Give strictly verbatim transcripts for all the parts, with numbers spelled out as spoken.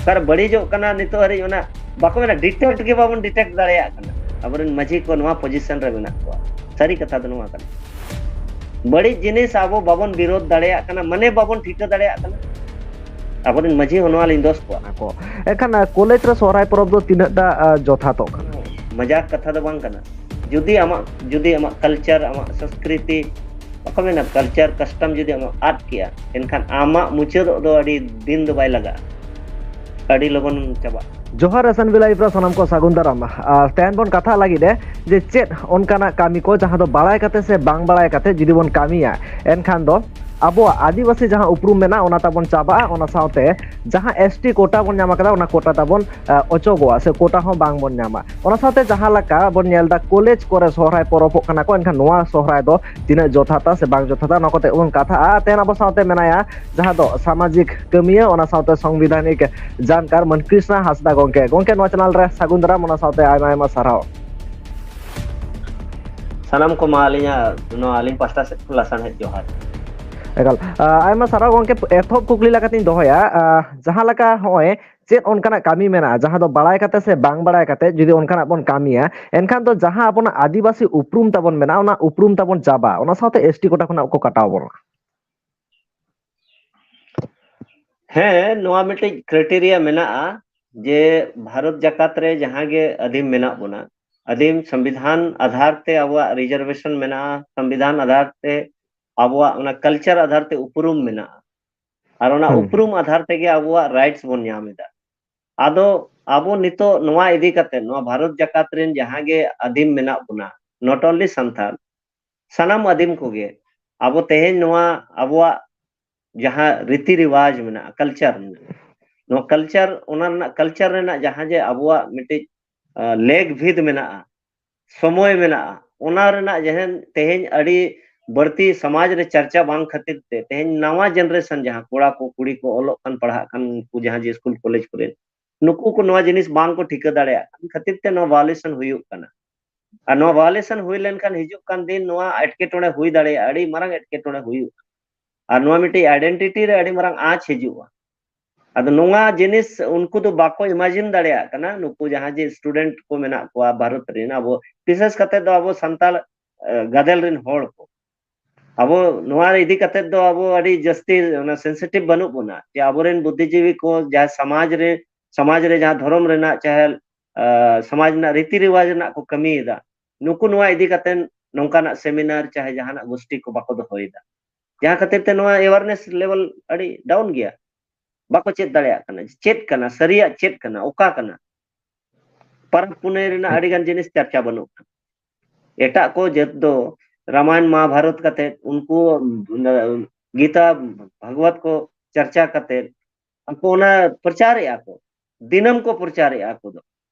ᱚᱠᱟᱨᱮ ᱵᱟᱹᱲᱤᱡᱚᱜ ᱠᱟᱱᱟ ᱱᱤᱛᱚᱜ ᱦᱟᱹᱨᱤᱡ, ᱚᱱᱟ ᱵᱟᱠᱚ ᱢᱮᱱᱟ, ᱰᱤᱴᱮᱠᱴ ᱜᱮ ᱵᱟᱵᱚᱱ ᱰᱤᱴᱮᱠᱴ ᱫᱟᱲᱮᱭᱟᱜ ᱠᱟᱱᱟ᱾ ᱟᱵᱚᱨᱮᱱ ᱢᱟᱹᱡᱷᱤ ᱠᱚ ᱱᱚᱣᱟ ᱯᱚᱡᱤᱥᱚᱱ ᱨᱮ ᱢᱮᱱᱟᱜ ᱠᱚᱣᱟ᱾ ᱥᱟᱹᱨᱤ ᱠᱟᱛᱷᱟ ᱫᱚ ᱱᱚᱣᱟ ᱠᱟᱱᱟ, ᱵᱟᱹᱲᱤᱡ ᱡᱤᱱᱤᱥ ᱟᱵᱚ ᱵᱟᱵᱚᱱ ᱵᱤᱨᱳᱫᱷ ᱫᱟᱲᱮᱭᱟᱜ ᱠᱟᱱᱟ, ᱢᱟᱱᱮ ᱵᱟᱵᱚᱱ ᱴᱷᱤᱠᱟᱹ ᱫᱟᱲᱮᱭᱟᱜ ᱠᱟᱱᱟ᱾ ᱟᱵᱚᱨᱮᱱ ᱢᱟᱹᱡᱷᱤ ᱦᱚᱸ ᱱᱚᱣᱟ ᱞᱤᱧ ᱫᱚᱥ ᱠᱚᱣᱟ᱾ ᱠᱚ᱾ ᱮᱱᱠᱷᱟᱱ ᱠᱚᱞᱮᱡᱽ ᱨᱮ ᱥᱚᱦᱨᱟᱭ ᱯᱚᱨᱚᱵᱽ ᱫᱚ ᱛᱤᱱᱟᱹᱜ ᱴᱟ ᱡᱚᱛᱷᱟᱛᱚᱜ ᱠᱟᱱᱟ? ᱢᱟᱡᱟᱠ ᱠᱟᱛᱷᱟ ᱫᱚ ᱵᱟᱝ ᱠᱟᱱᱟ᱾ ᱡᱩᱫᱤ ᱟᱢᱟᱜ ᱡᱩᱫᱤ ᱟᱢᱟᱜ ᱠᱟᱞᱪᱟᱨ, ᱟᱢᱟᱜ ᱥᱚᱝᱥᱠᱨᱤᱛᱤ, ᱵᱟᱠᱚ ᱢᱮᱱᱟ ᱠᱟᱞᱪᱟᱨ ᱠᱟᱥᱴᱚᱢ ᱡᱩᱫᱤ ᱟᱢᱟᱜ ᱟᱫ ᱠᱮᱜᱼᱟ, ᱮᱱᱠᱷᱟᱱ ᱟᱢᱟᱜ ᱢᱩᱪᱟᱹᱫᱚᱜ ᱫᱚ ᱟᱹᱰᱤ ᱫᱤᱱ ᱫᱚ ᱵᱟᱭ ᱞᱟᱜᱟᱜᱼᱟ, ᱟᱹᱰᱤ ᱞᱚᱜᱚᱱ ᱪᱟᱵᱟᱜᱼᱟ᱾ ᱡᱚᱦᱟᱨ ᱮᱥ ᱮᱱ ᱵᱤ ᱞᱟᱭᱤᱵᱷ ᱨᱮ ᱥᱟᱱᱟᱢ ᱠᱚ ᱥᱟᱹᱜᱩᱱ ᱫᱟᱨᱟᱢ᱾ ᱟᱨ ᱛᱮᱦᱮᱧ ᱵᱚᱱ ᱠᱟᱛᱷᱟ ᱞᱟᱹᱜᱤᱫ ᱮ ᱡᱮ ᱪᱮᱫ ᱚᱱᱠᱟᱱᱟᱜ ᱠᱟᱹᱢᱤ ᱠᱚ ᱡᱟᱦᱟᱸ ᱫᱚ ᱵᱟᱲᱟᱭ ᱠᱟᱛᱮ ᱥᱮ ᱵᱟᱝ ᱵᱟᱲᱟᱭ ᱠᱟᱛᱮ ᱡᱩᱫᱤ ᱵᱚᱱ ᱠᱟᱹᱢᱤᱭᱟ, ᱮᱱᱠᱷᱟᱱ ᱫᱚ ᱟᱵᱚᱣᱟᱜ ᱟᱹᱫᱤᱵᱟᱹᱥᱤ ᱡᱟᱦᱟᱸ ᱩᱯᱨᱩᱢ ᱢᱮᱱᱟᱜᱼᱟ ᱚᱱᱟ ᱛᱟᱵᱚᱱ ᱪᱟᱵᱟᱜᱼᱟ, ᱚᱱᱟ ᱥᱟᱶᱛᱮ ᱡᱟᱦᱟᱸ ᱮᱥ ᱴᱤ ᱠᱳᱴᱟ ᱵᱚᱱ ᱧᱟᱢ ᱟᱠᱟᱫᱟ ᱚᱱᱟ ᱠᱳᱴᱟ ᱛᱟᱵᱚᱱ ᱚᱪᱚᱜᱚᱜᱼᱟ ᱥᱮ ᱠᱳᱴᱟ ᱦᱚᱸ ᱵᱟᱝ ᱵᱚᱱ ᱧᱟᱢᱟ᱾ ᱚᱱᱟ ᱥᱟᱶᱛᱮ ᱡᱟᱦᱟᱸ ᱞᱮᱠᱟ ᱵᱚᱱ ᱧᱮᱞ ᱮᱫᱟ ᱠᱚᱞᱮᱡᱽ ᱠᱚᱨᱮ ᱥᱚᱦᱨᱟᱭ ᱯᱚᱨᱚᱵᱚᱜ ᱠᱟᱱᱟ ᱠᱚ, ᱮᱱᱠᱷᱟᱱ ᱱᱚᱣᱟ ᱥᱚᱦᱨᱟᱭ ᱫᱚ ᱛᱤᱱᱟᱹᱜ ᱡᱚᱛᱷᱟᱛᱟ ᱥᱮ ᱵᱟᱝ ᱡᱚᱛᱷᱟᱛᱟ ᱚᱱᱟ ᱠᱚᱛᱮ ᱵᱚᱱ ᱠᱟᱛᱷᱟᱜᱼᱟ᱾ ᱛᱮᱦᱮᱧ ᱟᱵᱚ ᱥᱟᱶᱛᱮ ᱢᱮᱱᱟᱭᱟ ᱡᱟᱦᱟᱸ ᱫᱚ ᱥᱟᱢᱟᱡᱤᱠ ᱠᱟᱹᱢᱤᱭᱟᱹ, ᱚᱱᱟ ᱥᱟᱶᱛᱮ ᱥᱚᱝᱵᱤᱫᱷᱟᱱᱤᱠ ᱡᱟᱱᱠᱟᱨ ᱢᱟᱹᱱ ᱠᱨᱤᱥᱱᱟ ᱦᱟᱸᱥᱫᱟ ᱜᱚᱝᱠᱮ᱾ ᱜᱚᱝᱠᱮ, ᱱᱚᱣᱟ ᱪᱮᱱᱮᱞ ᱨᱮ ᱥᱟᱹᱜᱩᱱ ᱫᱟᱨᱟᱢ, ᱚᱱᱟ ᱥᱟᱶᱛᱮ ᱟᱭᱢᱟ ᱟᱭᱢᱟ ᱥᱟᱨᱦᱟᱣ᱾ ᱥᱟᱱᱟᱢ ᱠᱚ ᱢᱟ ᱟᱹᱞᱤᱧᱟᱜ ᱱᱚᱣᱟ ᱟᱹᱞᱤᱧ ᱯᱟᱥᱴᱟ ᱥᱮᱫ ᱠᱷᱚᱱ ᱞᱟᱥᱟᱲᱦᱮᱫ ᱡᱚᱦᱟᱨ᱾ ᱮᱠᱟᱞ᱾ ᱟᱭᱢᱟ ᱥᱟᱨᱦᱟᱣ ᱜᱚᱝᱠᱮ᱾ ᱮᱛᱚᱦᱚᱵ ᱠᱩᱠᱞᱤ ᱞᱮᱠᱟᱛᱤᱧ ᱫᱚᱦᱚᱭᱟ, ᱡᱟᱦᱟᱸ ᱞᱮᱠᱟ ᱦᱚᱸᱜᱼᱚᱭ ᱪᱮᱫ ᱚᱱᱠᱟᱱᱟᱜ ᱠᱟᱹᱢᱤ ᱢᱮᱱᱟᱜᱼᱟ ᱡᱟᱦᱟᱸ ᱫᱚ ᱵᱟᱲᱟᱭ ᱠᱟᱛᱮ ᱥᱮ ᱵᱟᱝ ᱵᱟᱲᱟᱭ ᱠᱟᱛᱮ ᱡᱩᱫᱤ ᱚᱱᱠᱟᱱᱟᱜ ᱵᱚᱱ ᱠᱟᱹᱢᱤᱭᱟ, ᱮᱱᱠᱷᱟᱱ ᱫᱚ ᱡᱟᱦᱟᱸ ᱟᱵᱚᱱᱟᱜ ᱟᱹᱫᱤᱵᱟᱹᱥᱤ ᱩᱯᱨᱩᱢ ᱛᱟᱵᱚᱱ ᱢᱮᱱᱟᱜᱼᱟ ᱚᱱᱟ ᱩᱯᱨᱩᱢ ᱛᱟᱵᱚᱱ ᱪᱟᱵᱟᱜᱼᱟ, ᱚᱱᱟ ᱥᱟᱶᱛᱮ ᱮᱥ ᱴᱤ ᱠᱳᱴᱟ ᱠᱷᱚᱱᱟᱜ ᱠᱚ ᱠᱟᱴᱟᱣ ᱵᱚᱱᱟ? ᱦᱮᱸ, ᱱᱚᱣᱟ ᱢᱤᱫᱴᱤᱡ ᱠᱨᱟᱭᱴᱮᱨᱤᱭᱟ ᱢᱮᱱᱟᱜᱼᱟ ᱡᱮ ᱵᱷᱟᱨᱚᱛ ᱡᱟᱠᱟᱛ ᱨᱮ ᱡᱟᱦᱟᱸ ᱜᱮ ᱟᱹᱫᱤᱢ ᱢᱮᱱᱟᱜ ᱵᱚᱱᱟ, ᱟᱹᱫᱤᱢ ᱥᱚᱝᱵᱤᱫᱷᱟᱱ ᱟᱫᱷᱟᱨ ᱛᱮ ᱟᱵᱚᱣᱟᱜ ᱨᱤᱡᱟᱨᱵᱷᱮᱥᱚᱱ ᱢᱮᱱᱟᱜᱼᱟ, ᱥᱚᱝᱵᱤᱫᱷᱟᱱ ᱟᱫᱷᱟᱨ ᱛᱮ ᱟᱵᱚᱣᱟᱜ ᱚᱱᱟ ᱠᱟᱞᱪᱟᱨ ᱟᱫᱷᱟᱨ ᱛᱮ ᱩᱯᱨᱩᱢ ᱢᱮᱱᱟᱜᱼᱟ᱾ ᱟᱨ ᱚᱱᱟ ᱦᱩᱸ᱾ ᱩᱯᱨᱩᱢ ᱟᱫᱷᱟᱨ ᱛᱮᱜᱮ ᱟᱵᱚᱣᱟᱜ ᱨᱟᱭᱤᱴᱥ ᱵᱚᱱ ᱧᱟᱢ ᱮᱫᱟ᱾ ᱟᱫᱚ ᱟᱵᱚ ᱱᱤᱛᱚᱜ ᱱᱚᱣᱟ ᱤᱫᱤ ᱠᱟᱛᱮ ᱱᱚᱣᱟ ᱵᱷᱟᱨᱚᱛ ᱡᱟᱠᱟᱛ ᱨᱮᱱ ᱡᱟᱦᱟᱸ ᱜᱮ ᱟᱹᱫᱤᱢ ᱢᱮᱱᱟᱜ ᱵᱚᱱᱟ, not only ᱥᱟᱱᱛᱟᱲ, ᱥᱟᱱᱟᱢ ᱟᱹᱫᱤᱢ ᱠᱚᱜᱮ ᱟᱵᱚ ᱛᱮᱦᱮᱧ ᱱᱚᱣᱟ ᱟᱵᱚᱣᱟᱜ ᱡᱟᱦᱟᱸ ᱨᱤᱛᱤ ᱨᱤᱣᱟᱡᱽ ᱢᱮᱱᱟᱜᱼᱟ, ᱠᱟᱞᱪᱟᱨ ᱢᱮᱱᱟᱜᱼᱟ, ᱱᱚᱣᱟ ᱠᱟᱞᱪᱟᱨ, ᱚᱱᱟ ᱨᱮᱱᱟᱜ ᱠᱟᱞᱪᱟᱨ ᱨᱮᱱᱟᱜ ᱡᱟᱦᱟᱸ ᱡᱮ ᱟᱵᱚᱣᱟᱜ ᱢᱤᱫᱴᱤᱡ, ᱟᱸ, ᱞᱮᱠ ᱵᱷᱮᱫ ᱢᱮᱱᱟᱜᱼᱟ, ᱥᱚᱢᱚᱭ ᱢᱮᱱᱟᱜᱼᱟ, ᱚᱱᱟ ᱨᱮᱱᱟᱜ ᱡᱟᱦᱟᱸ ᱛᱮᱦᱮᱧ ᱟᱹᱰᱤ ᱵᱟᱹᱲᱛᱤ ᱥᱚᱢᱟᱡᱽ ᱨᱮ ᱪᱟᱨᱪᱟ ᱵᱟᱝ ᱠᱷᱟᱹᱛᱤᱨ ᱛᱮ ᱛᱮᱦᱮᱧ ᱱᱟᱣᱟ ᱡᱮᱱᱟᱨᱮᱥᱚᱱ ᱡᱟᱦᱟᱸ ᱠᱚᱲᱟ ᱠᱚ ᱠᱩᱲᱤ ᱠᱚ ᱚᱞᱚᱜ ᱠᱟᱱ ᱯᱟᱲᱦᱟᱜ ᱠᱟᱱ ᱩᱱᱠᱩ ᱡᱟᱦᱟᱸ ᱡᱮ ᱥᱠᱩᱞ ᱠᱚᱞᱮᱡᱽ ᱠᱚᱨᱮ ᱱᱩᱠᱩ ᱠᱚ ᱱᱚᱣᱟ ᱡᱤᱱᱤᱥ ᱵᱟᱝ ᱠᱚ ᱴᱷᱤᱠᱟᱹ ᱫᱟᱲᱮᱭᱟᱜ ᱠᱟᱱ ᱠᱷᱟᱹᱛᱤᱨ ᱛᱮ ᱱᱚᱣᱟ ᱵᱷᱟᱭᱳᱞᱮᱥᱚᱱ ᱦᱩᱭᱩᱜ ᱠᱟᱱᱟ᱾ ᱟᱨ ᱱᱚᱣᱟ ᱵᱷᱟᱭᱳᱞᱮᱥᱚᱱ ᱦᱩᱭ ᱞᱮᱱᱠᱷᱟᱱ ᱦᱤᱡᱩᱜ ᱠᱟᱱ ᱫᱤᱱ ᱱᱚᱣᱟ ᱮᱴᱠᱮᱴᱚᱬᱮ ᱦᱩᱭ ᱫᱟᱲᱮᱭᱟᱜᱼᱟ, ᱟᱹᱰᱤ ᱢᱟᱨᱟᱝ ᱮᱴᱠᱮᱴᱚᱬᱮ ᱦᱩᱭᱩᱜᱼᱟ᱾ ᱟᱨ ᱱᱚᱣᱟ ᱢᱤᱫᱴᱤᱡ ᱟᱭᱰᱮᱱᱴᱤᱴᱤ ᱨᱮ ᱟᱹᱰᱤ ᱢᱟᱨᱟᱝ ᱟᱸᱪ ᱦᱤᱡᱩᱜᱼᱟ᱾ ᱟᱫᱚ ᱱᱚᱣᱟ ᱡᱤᱱᱤᱥ ᱩᱱᱠᱩ ᱫᱚ ᱵᱟᱠᱚ imagine ᱫᱟᱲᱮᱭᱟᱜ ᱠᱟᱱᱟ, ᱱᱩᱠᱩ ᱡᱟᱦᱟᱸ ᱡᱮ student ᱠᱚ ᱢᱮᱱᱟᱜ ᱠᱚᱣᱟ ᱵᱷᱟᱨᱚᱛ ᱨᱮᱱ, ᱟᱵᱚ ᱵᱤᱥᱮᱥ ᱠᱟᱛᱮ ᱫᱚ ᱟᱵᱚ ᱥᱟᱱᱛᱟᱲ, ᱮ, ᱜᱟᱫᱮᱞ ᱨᱮᱱ ᱦᱚᱲ ᱠᱚ, ᱟᱵᱚ ᱱᱚᱣᱟ ᱤᱫᱤ ᱠᱟᱛᱮ ᱫᱚ ᱟᱵᱚ ᱟᱹᱰᱤ ᱡᱟᱹᱥᱛᱤ ᱚᱱᱟ sensitive ᱵᱟᱹᱱᱩᱜ ᱵᱚᱱᱟ, ᱡᱮ ᱟᱵᱚᱨᱮᱱ ᱵᱩᱫᱽᱫᱷᱤᱡᱤᱵᱤ ᱠᱚ ᱡᱟᱦᱟᱸ ᱥᱚᱢᱟᱡᱽ ᱨᱮ, ᱥᱚᱢᱟᱡᱽ ᱨᱮ ᱡᱟᱦᱟᱸ ᱫᱷᱚᱨᱚᱢ ᱨᱮᱱᱟᱜ ᱪᱟᱦᱮ, ᱟ, ᱥᱚᱢᱟᱡᱽ ᱨᱮᱱᱟᱜ ᱨᱤᱛᱤ ᱨᱮᱣᱟᱡᱽ ᱨᱮᱱᱟᱜ ᱠᱚ ᱠᱟᱹᱢᱤᱭᱮᱫᱟ, ᱱᱩᱠᱩ ᱱᱚᱣᱟ ᱤᱫᱤ ᱠᱟᱛᱮ ᱱᱚᱝᱠᱟᱱᱟᱜ seminar ᱪᱟᱦᱮ ᱡᱟᱦᱟᱱᱟᱜ ᱜᱳᱥᱴᱤ ᱠᱚ ᱵᱟᱠᱚ ᱫᱚᱦᱚᱭᱮᱫᱟ, ᱡᱟᱦᱟᱸ ᱠᱷᱟᱹᱛᱤᱨ ᱛᱮ ᱱᱚᱣᱟ awareness level ᱟᱹᱰᱤ down ᱜᱮᱭᱟ, ᱵᱟᱠᱚ ᱪᱮᱫ ᱫᱟᱲᱮᱭᱟᱜ ᱠᱟᱱᱟ, ᱪᱮᱫ ᱠᱟᱱᱟ, ᱥᱟᱹᱨᱤᱭᱟᱜ ᱪᱮᱫ ᱠᱟᱱᱟ, ᱚᱠᱟ ᱠᱟᱱᱟ᱾ ᱯᱚᱨᱚᱵᱽ ᱯᱩᱱᱟᱹᱭ ᱨᱮᱱᱟᱜ ᱟᱹᱰᱤ ᱜᱟᱱ ᱡᱤᱱᱤᱥ ᱪᱟᱨᱪᱟ ᱵᱟᱹᱱᱩᱜ ᱠᱟᱱᱟ᱾ ᱮᱴᱟᱜ ᱠᱚ ᱡᱟᱹᱛ ᱫᱚ ᱨᱟᱢᱟᱭᱚᱱ ᱢᱚᱦᱟᱵᱷᱟᱨᱚᱛ ᱠᱟᱛᱮ ᱩᱱᱠᱩ, ᱩᱱ, ᱜᱤᱛᱟ ᱵᱷᱟᱜᱽᱣᱟᱛ ᱠᱚ ᱪᱟᱨᱪᱟ ᱠᱟᱛᱮ ᱟᱠᱚ ᱚᱱᱟ ᱯᱨᱚᱪᱟᱨᱮᱜᱼᱟ ᱠᱚ, ᱫᱤᱱᱟᱹᱢ ᱠᱚ ᱯᱨᱚᱪᱟᱨᱮᱜᱼᱟ ᱟᱠᱚ ᱫᱚ᱾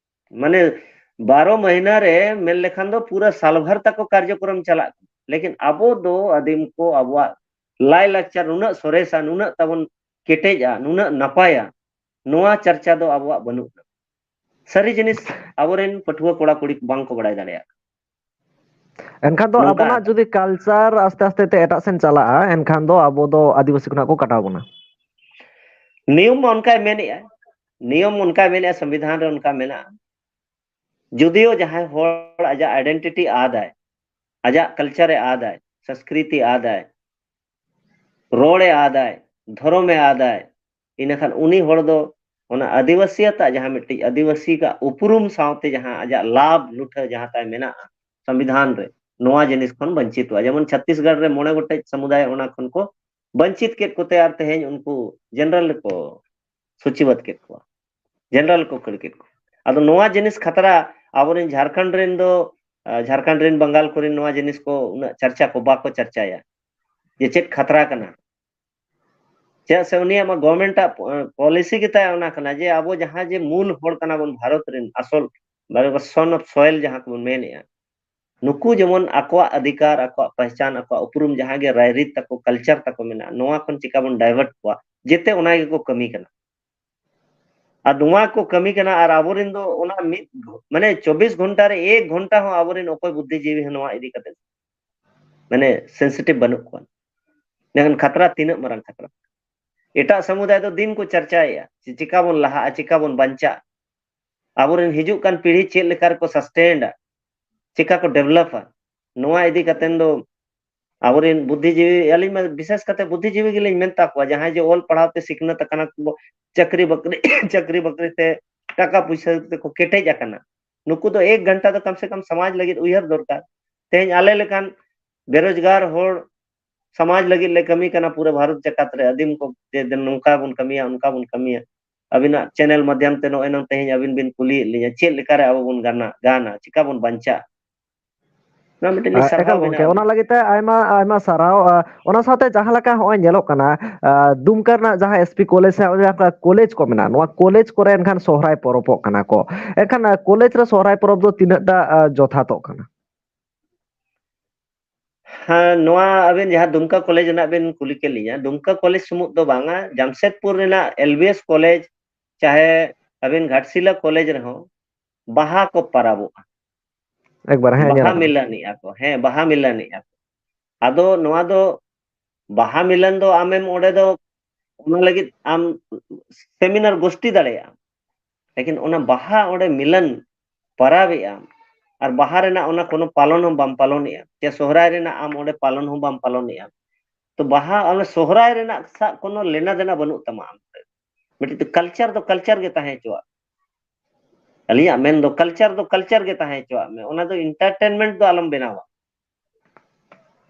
ᱢᱟᱱᱮ ᱵᱟᱨᱚ ᱢᱟᱹᱦᱱᱟᱹ ᱨᱮ ᱢᱮᱱ ᱞᱮᱠᱷᱟᱱ ᱫᱚ ᱯᱩᱨᱟᱹ ᱥᱟᱞ ᱵᱷᱟᱨ ᱛᱟᱠᱚ ᱠᱟᱨᱡᱚᱠᱨᱚᱢ ᱪᱟᱞᱟᱜ ᱠᱟᱱᱟ᱾ ᱞᱮᱠᱤᱱ ᱟᱵᱚ ᱫᱚ ᱟᱹᱫᱤᱢ ᱠᱚ ᱟᱵᱚᱣᱟᱜ ᱞᱟᱭ ᱞᱟᱠᱪᱟᱨ ᱱᱩᱱᱟᱹᱜ ᱥᱚᱨᱮᱥᱟ, ᱱᱩᱱᱟᱹᱜ ᱛᱟᱵᱚᱱ ᱠᱮᱴᱮᱡᱼᱟ, ᱱᱩᱱᱟᱹᱜ ᱱᱟᱯᱟᱭᱟ, ᱱᱚᱣᱟ ᱪᱟᱨᱪᱟ ᱫᱚ ᱟᱵᱚᱣᱟᱜ ᱵᱟᱹᱱᱩᱜᱼᱟ᱾ ᱥᱟᱹᱨᱤ ᱡᱤᱱᱤᱥ ᱟᱵᱚᱨᱮᱱ ᱯᱟᱹᱴᱷᱩᱣᱟᱹ ᱠᱚᱲᱟ ᱠᱩᱲᱤ ᱵᱟᱝ ᱠᱚ ᱵᱟᱲᱟᱭ ᱫᱟᱲᱮᱭᱟᱜ ᱠᱟᱱᱟ᱾ ᱮᱱᱠᱷᱟᱱ ᱫᱚ ᱱᱚᱝᱠᱟ ᱟᱵᱚᱱᱟᱜ ᱟᱠᱟᱱᱟ᱾ ᱡᱩᱫᱤ culture ᱟᱥᱛᱮ ᱟᱥᱛᱮ ᱛᱮ ᱮᱴᱟᱜ ᱥᱮᱱ ᱪᱟᱞᱟᱜᱼᱟ, ᱮᱱᱠᱷᱟᱱ ᱫᱚ ᱟᱵᱚ ᱫᱚ ᱟᱹᱫᱤᱵᱟᱹᱥᱤ ᱠᱷᱚᱱᱟᱜ ᱠᱚ ᱠᱟᱴᱟᱣ ᱵᱚᱱᱟ᱾ ᱱᱤᱭᱚᱢ ᱢᱟ ᱚᱱᱠᱟᱭ ᱢᱮᱱᱮᱜᱼᱟ, ᱱᱤᱭᱚᱢ ᱚᱱᱠᱟᱭ ᱢᱮᱱᱮᱜᱼᱟ, ᱥᱚᱝᱵᱤᱫᱷᱟᱱ ᱨᱮ ᱚᱱᱠᱟ ᱢᱮᱱᱟᱜᱼᱟ᱾ ᱡᱩᱫᱤᱭᱳ ᱡᱟᱦᱟᱸᱭ ᱦᱚᱲ ᱟᱡᱟᱜ identity ᱟᱫᱟᱭ, ᱟᱡᱟᱜ culture ᱮ ᱟᱫᱟᱭ, ᱥᱚᱝᱥᱠᱨᱤᱛᱤ ᱟᱫᱟᱭ, ᱨᱚᱲ ᱮ ᱟᱫᱟᱭ, ᱫᱷᱚᱨᱚᱢ ᱮ ᱟᱫᱟᱭ, ᱤᱱᱟᱹᱠᱷᱟᱱ ᱩᱱᱤ ᱦᱚᱲ ᱫᱚ ᱚᱱᱟ ᱟᱹᱫᱤᱵᱟᱹᱥᱤᱭᱟᱛᱟᱜ ᱡᱟᱦᱟᱸ ᱢᱤᱫᱴᱤᱡ ᱟᱹᱫᱤᱵᱟᱹᱥᱤ ᱠᱟᱜ ᱩᱯᱨᱩᱢ ᱥᱟᱶᱛᱮ ᱡᱟᱦᱟᱸ ᱟᱡᱟᱜ ᱞᱟᱵᱷ ᱞᱩᱴᱷᱟᱹ ᱡᱟᱦᱟᱸ ᱛᱟᱭ ᱢᱮᱱᱟᱜᱼᱟ ᱥᱚᱝᱵᱤᱫᱷᱟᱱ ᱨᱮ, ᱱᱚᱣᱟ ᱡᱤᱱᱤᱥ ᱠᱷᱚᱱ ᱵᱚᱧᱪᱤᱛᱚᱜᱼᱟ᱾ ᱡᱮᱢᱚᱱ ᱪᱷᱟᱛᱤᱥᱜᱚᱲ ᱨᱮ ᱢᱚᱬᱮ ᱜᱚᱴᱮᱡ ᱥᱚᱢᱩᱫᱟᱭ ᱚᱱᱟ ᱠᱷᱚᱱ ᱠᱚ ᱵᱚᱧᱪᱤᱛ ᱠᱮᱫ ᱠᱚᱛᱮ ᱟᱨ ᱛᱮᱦᱮᱧ ᱩᱱᱠᱩ general ᱨᱮᱠᱚ ᱥᱩᱪᱤᱵᱟᱫ ᱠᱮᱫ ᱠᱚᱣᱟ, general ᱠᱚ ᱠᱷᱟᱹᱲ ᱠᱮᱫ ᱠᱚᱣᱟ᱾ ᱟᱫᱚ ᱱᱚᱣᱟ ᱡᱤᱱᱤᱥ ᱠᱷᱟᱛᱨᱟ ᱟᱵᱚᱨᱮᱱ ᱡᱷᱟᱲᱠᱷᱚᱸᱰ ᱨᱮᱱ ᱫᱚ, ᱟ, ᱡᱷᱟᱲᱠᱷᱚᱸᱰ ᱨᱮᱱ ᱵᱟᱝᱜᱟᱞ ᱠᱚᱨᱮᱱ ᱱᱚᱣᱟ ᱡᱤᱱᱤᱥ ᱠᱚ ᱩᱱᱟᱹᱜ ᱪᱟᱨᱪᱟ ᱠᱚ ᱵᱟᱠᱚ ᱪᱟᱨᱪᱟᱭᱟ ᱡᱮ ᱪᱮᱫ ᱠᱷᱟᱛᱨᱟ ᱠᱟᱱᱟ᱾ ᱪᱮᱫᱟᱜ ᱥᱮ ᱩᱱᱤᱭᱟᱜ ᱢᱟ government ᱟᱜ ᱯᱚ-, policy ᱜᱮ ᱛᱟᱭ ᱚᱱᱟ ᱠᱟᱱᱟ ᱡᱮ ᱟᱵᱚ ᱡᱟᱦᱟᱸ ᱡᱮ ᱢᱩᱞ ᱦᱚᱲ ᱠᱟᱱᱟ ᱵᱚᱱ ᱵᱷᱟᱨᱚᱛ ᱨᱮᱱ, ᱟᱥᱚᱞ ᱵᱟᱨᱮ ᱵᱚ son of soil ᱡᱟᱦᱟᱸ ᱠᱚᱵᱚᱱ ᱢᱮᱱᱮᱜᱼᱟ, ᱱᱩᱠᱩ ᱡᱮᱢᱚᱱ ᱟᱠᱚᱣᱟᱜ ᱚᱫᱷᱤᱠᱟᱨ, ᱟᱠᱚᱣᱟᱜ ᱯᱮᱦᱪᱟᱱ, ᱟᱠᱚᱣᱟᱜ ᱩᱯᱨᱩᱢ ᱡᱟᱦᱟᱸ ᱜᱮ ᱨᱟᱭᱨᱤᱛ ᱛᱟᱠᱚ, culture ᱛᱟᱠᱚ ᱢᱮᱱᱟᱜᱼᱟ, ᱱᱚᱣᱟ ᱠᱷᱚᱱ ᱪᱤᱠᱟ ᱵᱚᱱ divert ᱠᱚᱣᱟ, ᱡᱮᱛᱮ ᱚᱱᱟ ᱜᱮᱠᱚ ᱠᱟᱹᱢᱤ ᱠᱟᱱᱟ᱾ ᱟᱨ ᱱᱚᱣᱟ ᱠᱚ ᱠᱟᱹᱢᱤ ᱠᱟᱱᱟ, ᱟᱨ ᱟᱵᱚᱨᱮᱱ ᱫᱚ ᱚᱱᱟ ᱢᱤᱫ ᱜᱷᱚ-, ᱢᱟᱱᱮ ᱪᱚᱵᱵᱤᱥ ᱜᱷᱚᱱᱴᱟ ᱨᱮ ᱮᱠ ᱜᱷᱚᱱᱴᱟ ᱦᱚᱸ ᱟᱵᱚᱨᱮᱱ ᱚᱠᱚᱭ ᱵᱩᱫᱽᱫᱷᱤᱡᱤᱵᱤ ᱦᱚᱸ ᱱᱚᱣᱟ ᱤᱫᱤ ᱠᱟᱛᱮ ᱢᱟᱱᱮ sensitive ᱵᱟᱹᱱᱩᱜ ᱠᱚᱣᱟ᱾ ᱢᱮᱱᱠᱷᱟᱱ ᱠᱷᱟᱛᱨᱟ ᱛᱤᱱᱟᱹᱜ ᱢᱟᱨᱟᱝ ᱠᱷᱟᱛᱨᱟ᱾ ᱮᱴᱟᱜ ᱥᱟᱢᱩᱫᱟᱭ ᱫᱚ ᱫᱤᱱ ᱠᱚ ᱪᱟᱨᱪᱟᱭᱮᱫᱼᱟ, ᱪᱮ-, ᱪᱮᱠᱟ ᱵᱚᱱ ᱞᱟᱦᱟᱜᱼᱟ, ᱪᱮᱠᱟ ᱵᱚᱱ ᱵᱟᱧᱪᱟᱜᱼᱟ, ᱟᱵᱚᱨᱮᱱ ᱦᱤᱡᱩᱜ ᱠᱟᱱ ᱯᱤᱲᱦᱤ ᱪᱮᱫ ᱞᱮᱠᱟ ᱨᱮᱠᱚ sustain ᱟ, ᱪᱮᱠᱟ ᱠᱚ develop ᱟ, ᱱᱚᱣᱟ ᱤᱫᱤ ᱠᱟᱛᱮ ᱫᱚ ᱟᱵᱚᱨᱮᱱ ᱵᱩᱫᱽᱫᱷᱤᱡᱤᱵᱤ, ᱟᱹᱞᱤᱧ ᱢᱟ ᱵᱤᱥᱮᱥ ᱠᱟᱛᱮ ᱵᱩᱫᱽᱫᱷᱤᱡᱤᱵᱤ ᱜᱮᱞᱤᱧ ᱢᱮᱱ ᱛᱟᱠᱚᱣᱟ, ᱡᱟᱦᱟᱸᱭ ᱡᱮ ᱚᱞ ᱯᱟᱲᱦᱟᱣ ᱛᱮ ᱥᱤᱠᱷᱱᱟᱹᱛ ᱟᱠᱟᱱᱟ ᱠᱚ, ᱪᱟᱹᱠᱨᱤ ᱵᱟᱹᱠᱨᱤ, ᱪᱟᱹᱠᱨᱤ ᱵᱟᱹᱠᱨᱤ ᱛᱮ ᱴᱟᱠᱟ ᱯᱩᱭᱥᱟᱹ ᱛᱮᱠᱚ ᱠᱮᱴᱮᱡ ᱟᱠᱟᱱᱟ, ᱱᱩᱠᱩ ᱫᱚ ᱮᱠ ᱜᱷᱚᱱᱴᱟ ᱫᱚ ᱠᱚᱢ ᱥᱮ ᱠᱚᱢ ᱥᱚᱢᱟᱡᱽ ᱞᱟᱹᱜᱤᱫ ᱩᱭᱦᱟᱹᱨ ᱫᱚᱨᱠᱟᱨ᱾ ᱛᱮᱦᱮᱧ ᱟᱞᱮ ᱞᱮᱠᱟᱱ ᱵᱮᱨᱳᱡᱽᱜᱟᱨ ᱦᱚᱲ ᱥᱚᱢᱟᱡᱽ ᱞᱟᱹᱜᱤᱫ ᱞᱮ ᱠᱟᱹᱢᱤ ᱠᱟᱱᱟ, ᱯᱩᱨᱟᱹ ᱵᱷᱟᱨᱚᱛ ᱡᱟᱠᱟᱛ ᱨᱮ ᱟᱹᱫᱤᱢ ᱠᱚ ᱡᱮ ᱱᱚᱝᱠᱟ ᱵᱚᱱ ᱠᱟᱹᱢᱤᱭᱟ, ᱚᱱᱠᱟ ᱵᱚᱱ ᱠᱟᱹᱢᱤᱭᱟ᱾ ᱟᱹᱵᱤᱱᱟᱜ channel ᱢᱟᱫᱽᱫᱷᱚᱢ ᱛᱮ ᱱᱚᱜᱼᱚᱭ ᱱᱚᱝ ᱛᱮᱦᱮᱧ ᱟᱹᱵᱤᱱ ᱵᱤᱱ ᱠᱩᱞᱤᱭᱮᱫ ᱞᱤᱧᱟ, ᱪᱮᱫ ᱞᱮᱠᱟᱨᱮ ᱟᱵᱚ ᱵᱚᱱ ᱜᱟᱱᱟ, ᱜᱟᱱᱟ, ᱪᱮᱠᱟ ᱵᱚᱱ ᱵᱟᱧᱪᱟᱜᱼᱟ? ᱱᱚᱣᱟ ᱢᱤᱫᱴᱮᱱ ᱞᱤᱧ ᱟ, ᱥᱟᱨᱦᱟᱣ ᱮᱠᱟᱞ ᱵᱮᱱᱟ ᱜᱚᱢᱠᱮ, ᱟᱹᱵᱤᱱ᱾ ᱚᱱᱟ ᱞᱟᱹᱜᱤᱫ ᱛᱮ ᱟᱭᱢᱟ, ᱟᱭᱢᱟ ᱥᱟᱨᱦᱟᱣ᱾ ᱟ, ᱚᱱᱟ ᱥᱟᱶᱛᱮ ᱡᱟᱦᱟᱸ ᱞᱮᱠᱟ ᱦᱚᱸᱜᱼᱚᱭ ᱧᱮᱞᱚᱜ ᱠᱟᱱᱟ, ᱟ, ᱫᱩᱢᱠᱟ ᱨᱮᱱᱟᱜ ᱡᱟᱦᱟᱸ S P college ᱥᱮ ᱚᱱᱟ ᱠᱚᱞᱮᱡᱽ ᱠᱚ ᱢᱮᱱᱟᱜᱼᱟ, ᱱᱚᱣᱟ ᱠᱚᱞᱮᱡᱽ ᱠᱚᱨᱮ ᱮᱱᱠᱷᱟᱱ ᱥᱚᱦᱨᱟᱭ ᱯᱚᱨᱚᱵᱚᱜ ᱠᱟᱱᱟ ᱠᱚ᱾ ᱮᱱᱠᱷᱟᱱ, ᱟ, ᱠᱚᱞᱮᱡᱽ ᱨᱮ ᱥᱚᱦᱨᱟᱭ ᱯᱚᱨᱚᱵᱽ ᱫᱚ ᱛᱤᱱᱟᱹᱜ ᱴᱟ, ᱟ, ᱡᱚᱛᱷᱟᱛᱚᱜ ᱠᱟᱱᱟ? ᱦᱮᱸ, ᱱᱚᱣᱟ ᱟᱵᱮᱱ ᱡᱟᱦᱟᱸ ᱫᱩᱢᱠᱟ ᱠᱚᱞᱮᱡᱽ ᱨᱮᱱᱟᱜ ᱵᱮᱱ ᱠᱩᱞᱤ ᱠᱮᱫ ᱞᱤᱧᱟ, ᱫᱩᱢᱠᱟ ᱠᱚᱞᱮᱡᱽ ᱥᱩᱢᱩᱝ ᱫᱚ ᱵᱟᱝᱟ, ᱡᱟᱢᱥᱮᱫᱽᱯᱩᱨ ᱨᱮᱱᱟᱜ L B S ᱠᱚᱞᱮᱡᱽ, ᱪᱟᱦᱮ ᱟᱵᱮᱱ ᱜᱷᱟᱴᱥᱤᱞᱟ ᱠᱚᱞᱮᱡᱽ ᱨᱮᱦᱚᱸ ᱵᱟᱦᱟ ᱠᱚ ᱯᱟᱨᱟᱵᱚᱜᱼᱟ᱾ ᱮᱠᱵᱟᱨ, ᱦᱮᱸ, ᱧᱮᱞ ᱵᱟᱦᱟ ᱟᱠᱟᱱᱟ᱾ ᱢᱤᱞᱟᱹᱱᱮᱜᱼᱟ ᱠᱚ, ᱦᱮᱸ, ᱵᱟᱦᱟ ᱢᱤᱞᱟᱹᱱᱮᱜᱼᱟ ᱠᱚ᱾ ᱟᱫᱚ ᱱᱚᱣᱟ ᱫᱚ ᱵᱟᱦᱟ ᱢᱤᱞᱚᱱ ᱫᱚ ᱟᱢᱮᱢ ᱚᱸᱰᱮ ᱫᱚ ᱚᱱᱟ ᱞᱟᱹᱜᱤᱫ ᱟᱢ seminar ᱜᱳᱥᱴᱤ ᱫᱟᱲᱮᱭᱟᱜᱼᱟ, ᱞᱮᱠᱤᱱ ᱚᱱᱟ ᱵᱟᱦᱟ ᱚᱸᱰᱮ ᱢᱤᱞᱚᱱ ᱯᱟᱨᱟᱵᱮᱜᱼᱟ ᱟᱨ ᱵᱟᱦᱟ ᱨᱮᱱᱟᱜ ᱚᱱᱟ ᱠᱳᱱᱳ ᱯᱟᱞᱚᱱ ᱦᱚᱸ ᱵᱟᱢ ᱯᱟᱞᱚᱱᱮᱜᱼᱟ, ᱥᱮ ᱥᱚᱦᱨᱟᱭ ᱨᱮᱱᱟᱜ ᱟᱢ ᱚᱸᱰᱮ ᱯᱟᱞᱚᱱ ᱦᱚᱸ ᱵᱟᱢ ᱯᱟᱞᱚᱱᱮᱜᱼᱟ, ᱛᱚ ᱵᱟᱦᱟ ᱚᱱᱟ ᱥᱚᱦᱨᱟᱭ ᱨᱮᱱᱟᱜ ᱥᱟᱜ ᱠᱳᱱᱳ ᱞᱮᱱᱟ ᱫᱮᱱᱟ ᱵᱟᱹᱱᱩᱜ ᱛᱟᱢᱟ᱾ ᱟᱢ ᱢᱤᱫᱴᱤᱡ culture ᱫᱚ culture ᱜᱮ ᱛᱟᱦᱮᱸ ᱦᱚᱪᱚᱣᱟᱜ᱾ ᱟᱹᱞᱤᱧᱟᱜ ᱢᱮᱱ ᱫᱚ culture ᱫᱚ culture ᱜᱮ ᱛᱟᱦᱮᱸ ᱦᱚᱪᱚᱣᱟᱜ ᱢᱮ, ᱚᱱᱟ ᱫᱚ entertainment ᱫᱚ ᱟᱞᱚᱢ ᱵᱮᱱᱟᱣᱟ᱾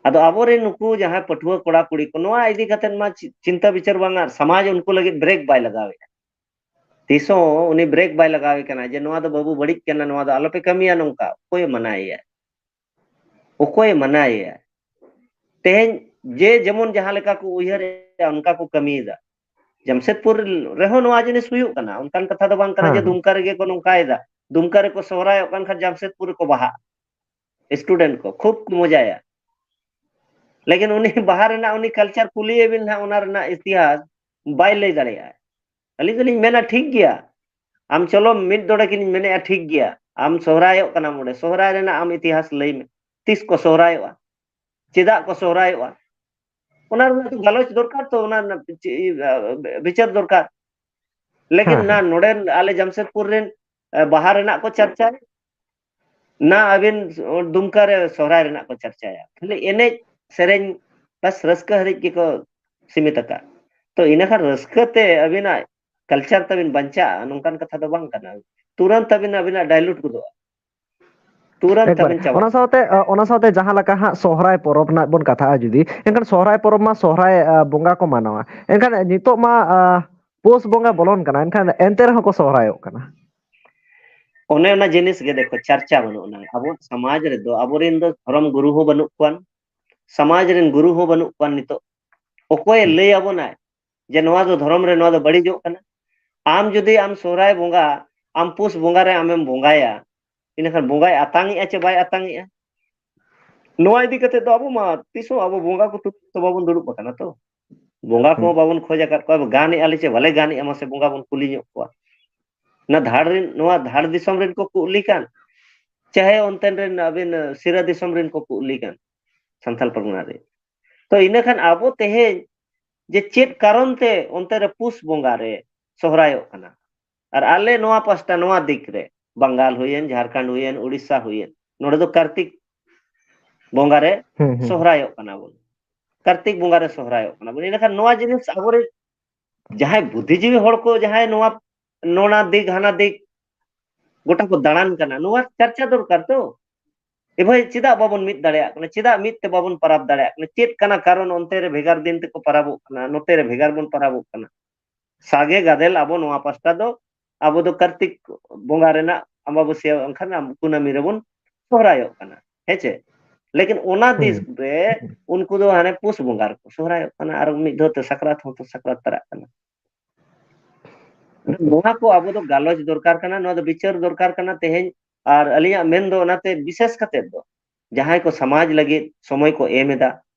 ᱟᱫᱚ ᱟᱵᱚᱨᱮᱱ ᱱᱩᱠᱩ ᱡᱟᱦᱟᱸᱭ ᱯᱟᱹᱴᱷᱩᱣᱟᱹ ᱠᱚᱲᱟ ᱠᱩᱲᱤ ᱠᱚ ᱱᱚᱣᱟ ᱤᱫᱤ ᱠᱟᱛᱮᱫ ᱢᱟ ᱪᱤ-, ᱪᱤᱱᱛᱟᱹ ᱵᱤᱪᱟᱹᱨ ᱵᱟᱝ, ᱟᱨ ᱥᱚᱢᱟᱡᱽ ᱩᱱᱠᱩ ᱞᱟᱹᱜᱤᱫ break ᱵᱟᱭ ᱞᱟᱜᱟᱣᱮᱫᱼᱟ᱾ ᱛᱤᱥ ᱦᱚᱸ ᱩᱱᱤ break ᱵᱟᱭ ᱞᱟᱜᱟᱣᱮ ᱠᱟᱱᱟ ᱡᱮ ᱱᱚᱣᱟ ᱫᱚ ᱵᱟᱹᱵᱩ ᱵᱟᱹᱲᱤᱡ ᱠᱟᱱᱟ, ᱱᱚᱣᱟ ᱫᱚ ᱟᱞᱚᱯᱮ ᱠᱟᱹᱢᱤᱭᱟ ᱱᱚᱝᱠᱟ᱾ ᱚᱠᱚᱭᱮ ᱢᱟᱱᱟᱭᱮᱭᱟ? ᱚᱠᱚᱭᱮ ᱢᱟᱱᱟᱭᱮᱭᱟ? ᱛᱮᱦᱮᱧ ᱡᱮ ᱡᱮᱢᱚᱱ ᱡᱟᱦᱟᱸ ᱞᱮᱠᱟ ᱠᱚ ᱩᱭᱦᱟᱹᱨᱮᱫᱼᱟ, ᱚᱱᱠᱟ ᱠᱚ ᱠᱟᱹᱢᱤᱭᱮᱫᱟ᱾ ᱡᱟᱢᱥᱮᱫᱽᱯᱩᱨ ᱨᱮᱦᱚᱸ ᱱᱚᱣᱟ ᱡᱤᱱᱤᱥ ᱦᱩᱭᱩᱜ ᱠᱟᱱᱟ᱾ ᱚᱱᱠᱟᱱ ᱠᱟᱛᱷᱟ ᱫᱚ ᱵᱟᱝ ᱠᱟᱱᱟ ᱦᱮᱸ, ᱡᱮ ᱦᱮᱸ᱾ ᱫᱩᱢᱠᱟ ᱨᱮᱜᱮ ᱠᱚ ᱱᱚᱝᱠᱟᱭᱮᱫᱟ᱾ ᱫᱩᱢᱠᱟ ᱨᱮᱠᱚ ᱥᱚᱦᱨᱟᱭᱚᱜ ᱠᱟᱱ ᱠᱷᱟᱱ ᱡᱟᱢᱥᱮᱫᱽᱯᱩᱨ ᱨᱮᱠᱚ ᱵᱟᱦᱟᱜᱼᱟ᱾ Student ᱠᱚ ᱠᱷᱩᱵ ᱠᱚ ᱢᱚᱡᱟᱭᱟ᱾ ᱞᱮᱠᱤᱱ ᱩᱱᱤ ᱵᱟᱦᱟ ᱨᱮᱱᱟᱜ ᱩᱱᱤ culture ᱠᱩᱞᱤᱭᱮ ᱵᱤᱱ ᱦᱟᱸᱜ, ᱚᱱᱟ ᱨᱮᱱᱟᱜ ᱤᱛᱤᱦᱟᱥ ᱵᱟᱭ ᱞᱟᱹᱭ ᱫᱟᱲᱮᱭᱟᱜᱼᱟ᱾ ᱟᱹᱞᱤᱧ ᱫᱚᱞᱤᱧ ᱢᱮᱱᱟ ᱴᱷᱤᱠ ᱜᱮᱭᱟ, ᱟᱢ ᱪᱚᱞᱚ ᱢᱤᱫ ᱰᱚᱸᱰᱮ ᱠᱤᱱ ᱢᱮᱱᱮᱫᱼᱟ, ᱴᱷᱤᱠ ᱜᱮᱭᱟ, ᱟᱢ ᱥᱚᱦᱨᱟᱭᱚᱜ ᱠᱟᱱᱟᱢ, ᱚᱸᱰᱮ ᱥᱚᱦᱨᱟᱭ ᱨᱮᱱᱟᱜ ᱟᱢ ᱤᱛᱤᱦᱟᱥ ᱞᱟᱹᱭ ᱢᱮ, ᱛᱤᱥ ᱠᱚ ᱥᱚᱦᱨᱟᱭᱚᱜᱼᱟ, ᱪᱮᱫᱟᱜ ᱠᱚ ᱥᱚᱦᱨᱟᱭᱚᱜᱼᱟ? ᱚᱱᱟ ᱨᱮᱱᱟᱜ ᱫᱚ ᱜᱟᱞᱚᱪ ᱫᱚᱨᱠᱟᱨ ᱛᱚ, ᱚᱱᱟ ᱨᱮᱱᱟᱜ ᱪᱮ-, ᱟ, ᱵᱤᱪᱟᱹᱨ ᱫᱚᱨᱠᱟᱨ᱾ ᱞᱮᱠᱤᱱ ᱦᱮᱸ, ᱱᱟ ᱦᱮᱸ᱾ ᱱᱚᱰᱮ ᱟᱞᱮ ᱡᱟᱢᱥᱮᱫᱽᱯᱩᱨ ᱨᱮᱱ, ᱟ, ᱵᱟᱦᱟ ᱨᱮᱱᱟᱜ ᱠᱚ ᱪᱟᱨᱪᱟᱭ, ᱱᱟ ᱟᱹᱵᱤᱱ ᱫᱩᱢᱠᱟ ᱨᱮ ᱥᱚᱦᱨᱟᱭ ᱨᱮᱱᱟᱜ ᱠᱚ ᱪᱟᱨᱪᱟᱭᱟ, ᱠᱷᱟᱹᱞᱤ ᱮᱱᱮᱡ ᱥᱮᱨᱮᱧ ᱵᱟᱥ ᱨᱟᱹᱥᱠᱟᱹ ᱦᱟᱹᱨᱤᱡ ᱜᱮᱠᱚ ᱥᱤᱢᱤᱛ ᱟᱠᱟᱫ᱾ ᱛᱚ ᱤᱱᱟᱹ ᱠᱷᱟᱱ ᱨᱟᱹᱥᱠᱟᱹ ᱛᱮ ᱟᱹᱵᱤᱱᱟᱜ ᱠᱟᱞᱪᱟᱨ ᱛᱟᱹᱵᱤᱱ ᱵᱟᱧᱪᱟᱜᱼᱟ, ᱱᱚᱝᱠᱟᱱ ᱠᱟᱛᱷᱟ ᱫᱚ ᱵᱟᱝ ᱠᱟᱱᱟ᱾ ᱛᱩᱨᱟᱹᱱᱛ ᱟᱹᱵᱤᱱ, ᱟᱹᱵᱤᱱᱟᱜ ᱰᱟᱭᱞᱩᱴ ᱜᱚᱫᱚᱜᱼᱟ, ᱛᱩᱨᱟᱹᱱᱛ ᱮᱠᱵᱟᱨᱮ᱾ ᱛᱟᱹᱵᱤᱱ ᱪᱟᱵᱟᱜᱼᱟ᱾ ᱚᱱᱟ ᱥᱟᱶᱛᱮ, ᱚ, ᱚᱱᱟ ᱥᱟᱶᱛᱮ ᱡᱟᱦᱟᱸ ᱞᱮᱠᱟ ᱦᱟᱸᱜ ᱥᱚᱦᱨᱟᱭ ᱯᱚᱨᱚᱵᱽ ᱨᱮᱱᱟᱜ ᱵᱚᱱ ᱠᱟᱛᱷᱟᱜᱼᱟ ᱡᱩᱫᱤ, ᱮᱱᱠᱷᱟᱱ ᱥᱚᱦᱨᱟᱭ ᱯᱚᱨᱚᱵᱽ ᱢᱟ ᱥᱚᱦᱨᱟᱭ, ᱟ, ᱵᱚᱸᱜᱟ ᱠᱚ ᱢᱟᱱᱟᱣᱟ᱾ ᱮᱱᱠᱷᱟᱱ ᱱᱤᱛᱚᱜ ᱢᱟ, ᱟ, ᱯᱳᱥ ᱵᱚᱸᱜᱟ ᱵᱚᱞᱚᱱ ᱠᱟᱱᱟ, ᱮᱱᱠᱷᱟᱱ ᱮᱱᱛᱮ ᱨᱮᱦᱚᱸ ᱠᱚ ᱥᱚᱦᱨᱟᱭᱚᱜ ᱠᱟᱱᱟ᱾ ᱚᱱᱮ ᱚᱱᱟ ᱡᱤᱱᱤᱥ ᱜᱮ ᱫᱮᱠᱷᱚ, ᱪᱟᱨᱪᱟ ᱵᱟᱹᱱᱩᱜ ᱟᱱᱟ᱾ ᱟᱵᱚᱣᱟᱜ ᱥᱚᱢᱟᱡᱽ ᱨᱮᱫᱚ ᱟᱵᱚᱨᱮᱱ ᱫᱚ ᱫᱷᱚᱨᱚᱢ ᱜᱩᱨᱩ ᱦᱚᱸ ᱵᱟᱹᱱᱩᱜ ᱠᱚᱣᱟ, ᱥᱚᱢᱟᱡᱽ ᱨᱮᱱ ᱜᱩᱨᱩ ᱦᱚᱸ ᱵᱟᱹᱱᱩᱜ ᱠᱚᱣᱟ᱾ ᱱᱤᱛᱚᱜ ᱚᱠᱚᱭᱮ ᱦᱩᱸ᱾ ᱞᱟᱹᱭ ᱟᱵᱚᱱᱟᱭ ᱡᱮ ᱱᱚᱣᱟ ᱫᱚ ᱫᱷᱚᱨᱚᱢ ᱨᱮ ᱱᱚᱣᱟ ᱫᱚ ᱵᱟᱹᱲᱤᱡᱚᱜ ᱠᱟᱱᱟ? ᱟᱢ ᱡᱩᱫᱤ ᱟᱢ ᱥᱚᱦᱨᱟᱭ ᱵᱚᱸᱜᱟ, ᱟᱢ ᱯᱩᱥ ᱵᱚᱸᱜᱟ ᱨᱮ ᱟᱢᱮᱢ ᱵᱚᱸᱜᱟᱭᱟ, ᱤᱱᱟᱹᱠᱷᱟᱱ ᱵᱚᱸᱜᱟᱭ ᱟᱛᱟᱝ ᱮᱜᱼᱟ ᱪᱮ ᱵᱟᱭ ᱟᱛᱟᱝ ᱮᱜᱼᱟ? ᱱᱚᱣᱟ ᱤᱫᱤ ᱠᱟᱛᱮ ᱫᱚ ᱟᱵᱚ ᱢᱟ ᱛᱤᱥ ᱦᱚᱸ ᱟᱵᱚ ᱵᱚᱸᱜᱟ ᱠᱚ ᱛᱩᱞᱩᱡ ᱫᱚ ᱵᱟᱵᱚᱱ ᱫᱩᱲᱩᱵ ᱟᱠᱟᱱᱟ ᱛᱚ᱾ ᱵᱚᱸᱜᱟ ᱦᱩᱸ᱾ ᱠᱚᱦᱚᱸ ᱵᱟᱵᱚᱱ ᱠᱷᱚᱡᱽ ᱟᱠᱟᱫ ᱠᱚᱣᱟ, ᱜᱟᱱᱮᱜᱼᱟ ᱞᱮ ᱪᱮ ᱵᱟᱞᱮ ᱜᱟᱱᱮᱜᱼᱟ, ᱢᱟᱥᱮ ᱵᱚᱸᱜᱟ ᱵᱚᱱ ᱠᱩᱞᱤ ᱧᱚᱜ ᱠᱚᱣᱟ᱾ ᱚᱱᱟ ᱫᱷᱟᱲ ᱨᱮᱱ, ᱱᱚᱣᱟ ᱫᱷᱟᱲ ᱫᱤᱥᱚᱢ ᱨᱮᱱ ᱠᱚ ᱠᱩᱞᱤ ᱠᱟᱱ, ᱪᱟᱦᱮ ᱚᱱᱛᱮ ᱨᱮᱱ ᱟᱵᱮᱱ, ᱥᱤᱨᱟᱹ ᱫᱤᱥᱚᱢ ᱨᱮᱱ ᱠᱚ ᱠᱩᱞᱤ ᱠᱟᱱ, ᱥᱟᱱᱛᱟᱞ ᱯᱟᱨᱜᱟᱱᱟ ᱨᱮ᱾ ᱛᱚ ᱤᱱᱟᱹ ᱠᱷᱟᱱ ᱟᱵᱚ ᱛᱮᱦᱮᱧ ᱡᱮ ᱪᱮᱫ ᱠᱟᱨᱚᱱ ᱛᱮ ᱚᱱᱛᱮ ᱨᱮ ᱯᱩᱥ ᱵᱚᱸᱜᱟ ᱨᱮ ᱥᱚᱦᱨᱟᱭᱚᱜ ᱠᱟᱱᱟ, ᱟᱨ ᱟᱞᱮ ᱱᱚᱣᱟ ᱯᱟᱥᱴᱟ, ᱱᱚᱣᱟ ᱫᱤᱠ ᱨᱮ, ᱵᱟᱝᱜᱟᱞ ᱦᱩᱭᱮᱱ, ᱡᱷᱟᱲᱠᱷᱚᱸᱰ ᱦᱩᱭᱮᱱ, ᱩᱲᱤᱥᱥᱟ ᱦᱩᱭᱮᱱ, ᱱᱚᱰᱮ ᱫᱚ ᱠᱟᱨᱛᱤᱠ ᱵᱚᱸᱜᱟ ᱨᱮ ᱦᱩᱸ, ᱦᱩᱸ᱾ ᱥᱚᱦᱨᱟᱭᱚᱜ ᱠᱟᱱᱟ ᱵᱚᱱ, ᱠᱟᱨᱛᱤᱠ ᱵᱚᱸᱜᱟ ᱨᱮ ᱥᱚᱦᱨᱟᱭᱚᱜ ᱠᱟᱱᱟ ᱵᱚᱱ᱾ ᱤᱱᱟᱹᱠᱷᱟᱱ ᱱᱚᱣᱟ ᱡᱤᱱᱤᱥ ᱟᱵᱚᱨᱮᱱ ᱡᱟᱦᱟᱸᱭ ᱵᱩᱫᱽᱫᱷᱤᱡᱤᱵᱤ ᱦᱚᱲ ᱠᱚ, ᱡᱟᱦᱟᱸᱭ ᱱᱚᱣᱟ, ᱱᱚᱣᱟ ᱫᱤᱠ ᱦᱟᱱᱟ ᱫᱤᱠ ᱜᱚᱴᱟ ᱠᱚ ᱫᱟᱬᱟᱱ ᱠᱟᱱᱟ, ᱱᱚᱣᱟ ᱪᱟᱨᱪᱟ ᱫᱚᱨᱠᱟᱨ ᱛᱚ᱾ ᱮ ᱵᱷᱟᱹᱭ, ᱪᱮᱫᱟᱜ ᱵᱟᱵᱚᱱ ᱢᱤᱫ ᱫᱟᱲᱮᱭᱟᱜ ᱠᱟᱱᱟ? ᱪᱮᱫᱟᱜ ᱢᱤᱫ ᱛᱮ ᱵᱟᱵᱚᱱ ᱯᱟᱨᱟᱵᱽ ᱫᱟᱲᱮᱭᱟᱜ ᱠᱟᱱᱟ? ᱪᱮᱫ ᱠᱟᱱᱟ ᱠᱟᱨᱚᱱ ᱚᱱᱛᱮ ᱨᱮ ᱵᱷᱮᱜᱟᱨ ᱫᱤᱱ ᱛᱮᱠᱚ ᱯᱟᱨᱟᱵᱚᱜ ᱠᱟᱱᱟ, ᱱᱚᱛᱮ ᱨᱮ ᱵᱷᱮᱜᱟᱨ ᱵᱚᱱ ᱯᱟᱨᱟᱵᱚᱜ ᱠᱟᱱᱟ? ᱥᱟᱸᱜᱮ ᱜᱟᱫᱮᱞ ᱟᱵᱚ ᱱᱚᱣᱟ ᱯᱟᱥᱴᱟ ᱫᱚ, ᱟᱵᱚ ᱫᱚ ᱠᱟᱨᱛᱤᱠ ᱵᱚᱸᱜᱟ ᱨᱮᱱᱟᱜ ᱟᱢᱵᱟᱵᱟᱹᱥᱭᱟᱹ ᱵᱟᱝᱠᱷᱟᱱ ᱟᱢ-, ᱠᱩᱱᱟᱹᱢᱤ ᱨᱮᱵᱚᱱ ᱥᱚᱦᱨᱟᱭᱚᱜ ᱠᱟᱱᱟ, ᱦᱮᱸ ᱪᱮ? ᱞᱮᱠᱤᱱ ᱚᱱᱟ ᱫᱤᱥ ᱦᱩᱸ᱾ ᱨᱮ ᱩᱱᱠᱩ ᱫᱚ ᱦᱟᱱᱮ ᱯᱩᱥ ᱵᱚᱸᱜᱟ ᱨᱮᱠᱚ ᱥᱚᱦᱨᱟᱭᱚᱜ ᱠᱟᱱᱟ, ᱟᱨ ᱢᱤᱫ ᱫᱷᱟᱣ ᱛᱮ ᱥᱟᱠᱨᱟᱛ ᱦᱚᱸᱠᱚ ᱥᱟᱠᱨᱟᱛ ᱛᱟᱨᱟᱜ ᱠᱟᱱᱟ᱾ ᱱᱚᱣᱟ ᱠᱚ ᱟᱵᱚ ᱫᱚ ᱜᱟᱞᱚᱪ ᱫᱚᱨᱠᱟᱨ ᱠᱟᱱᱟ, ᱱᱚᱣᱟ ᱫᱚ ᱵᱤᱪᱟᱹᱨ ᱫᱚᱨᱠᱟᱨ ᱠᱟᱱᱟ ᱛᱮᱦᱮᱧ᱾ ᱟᱨ ᱟᱹᱞᱤᱧᱟᱜ ᱢᱮᱱ ᱫᱚ ᱚᱱᱟᱛᱮ ᱵᱤᱥᱮᱥ ᱠᱟᱛᱮ ᱫᱚ ᱡᱟᱦᱟᱸᱭ ᱠᱚ ᱥᱚᱢᱟᱡᱽ ᱞᱟᱹᱜᱤᱫ ᱥᱚᱢᱚᱭ ᱠᱚ ᱮᱢ ᱮᱫᱟ,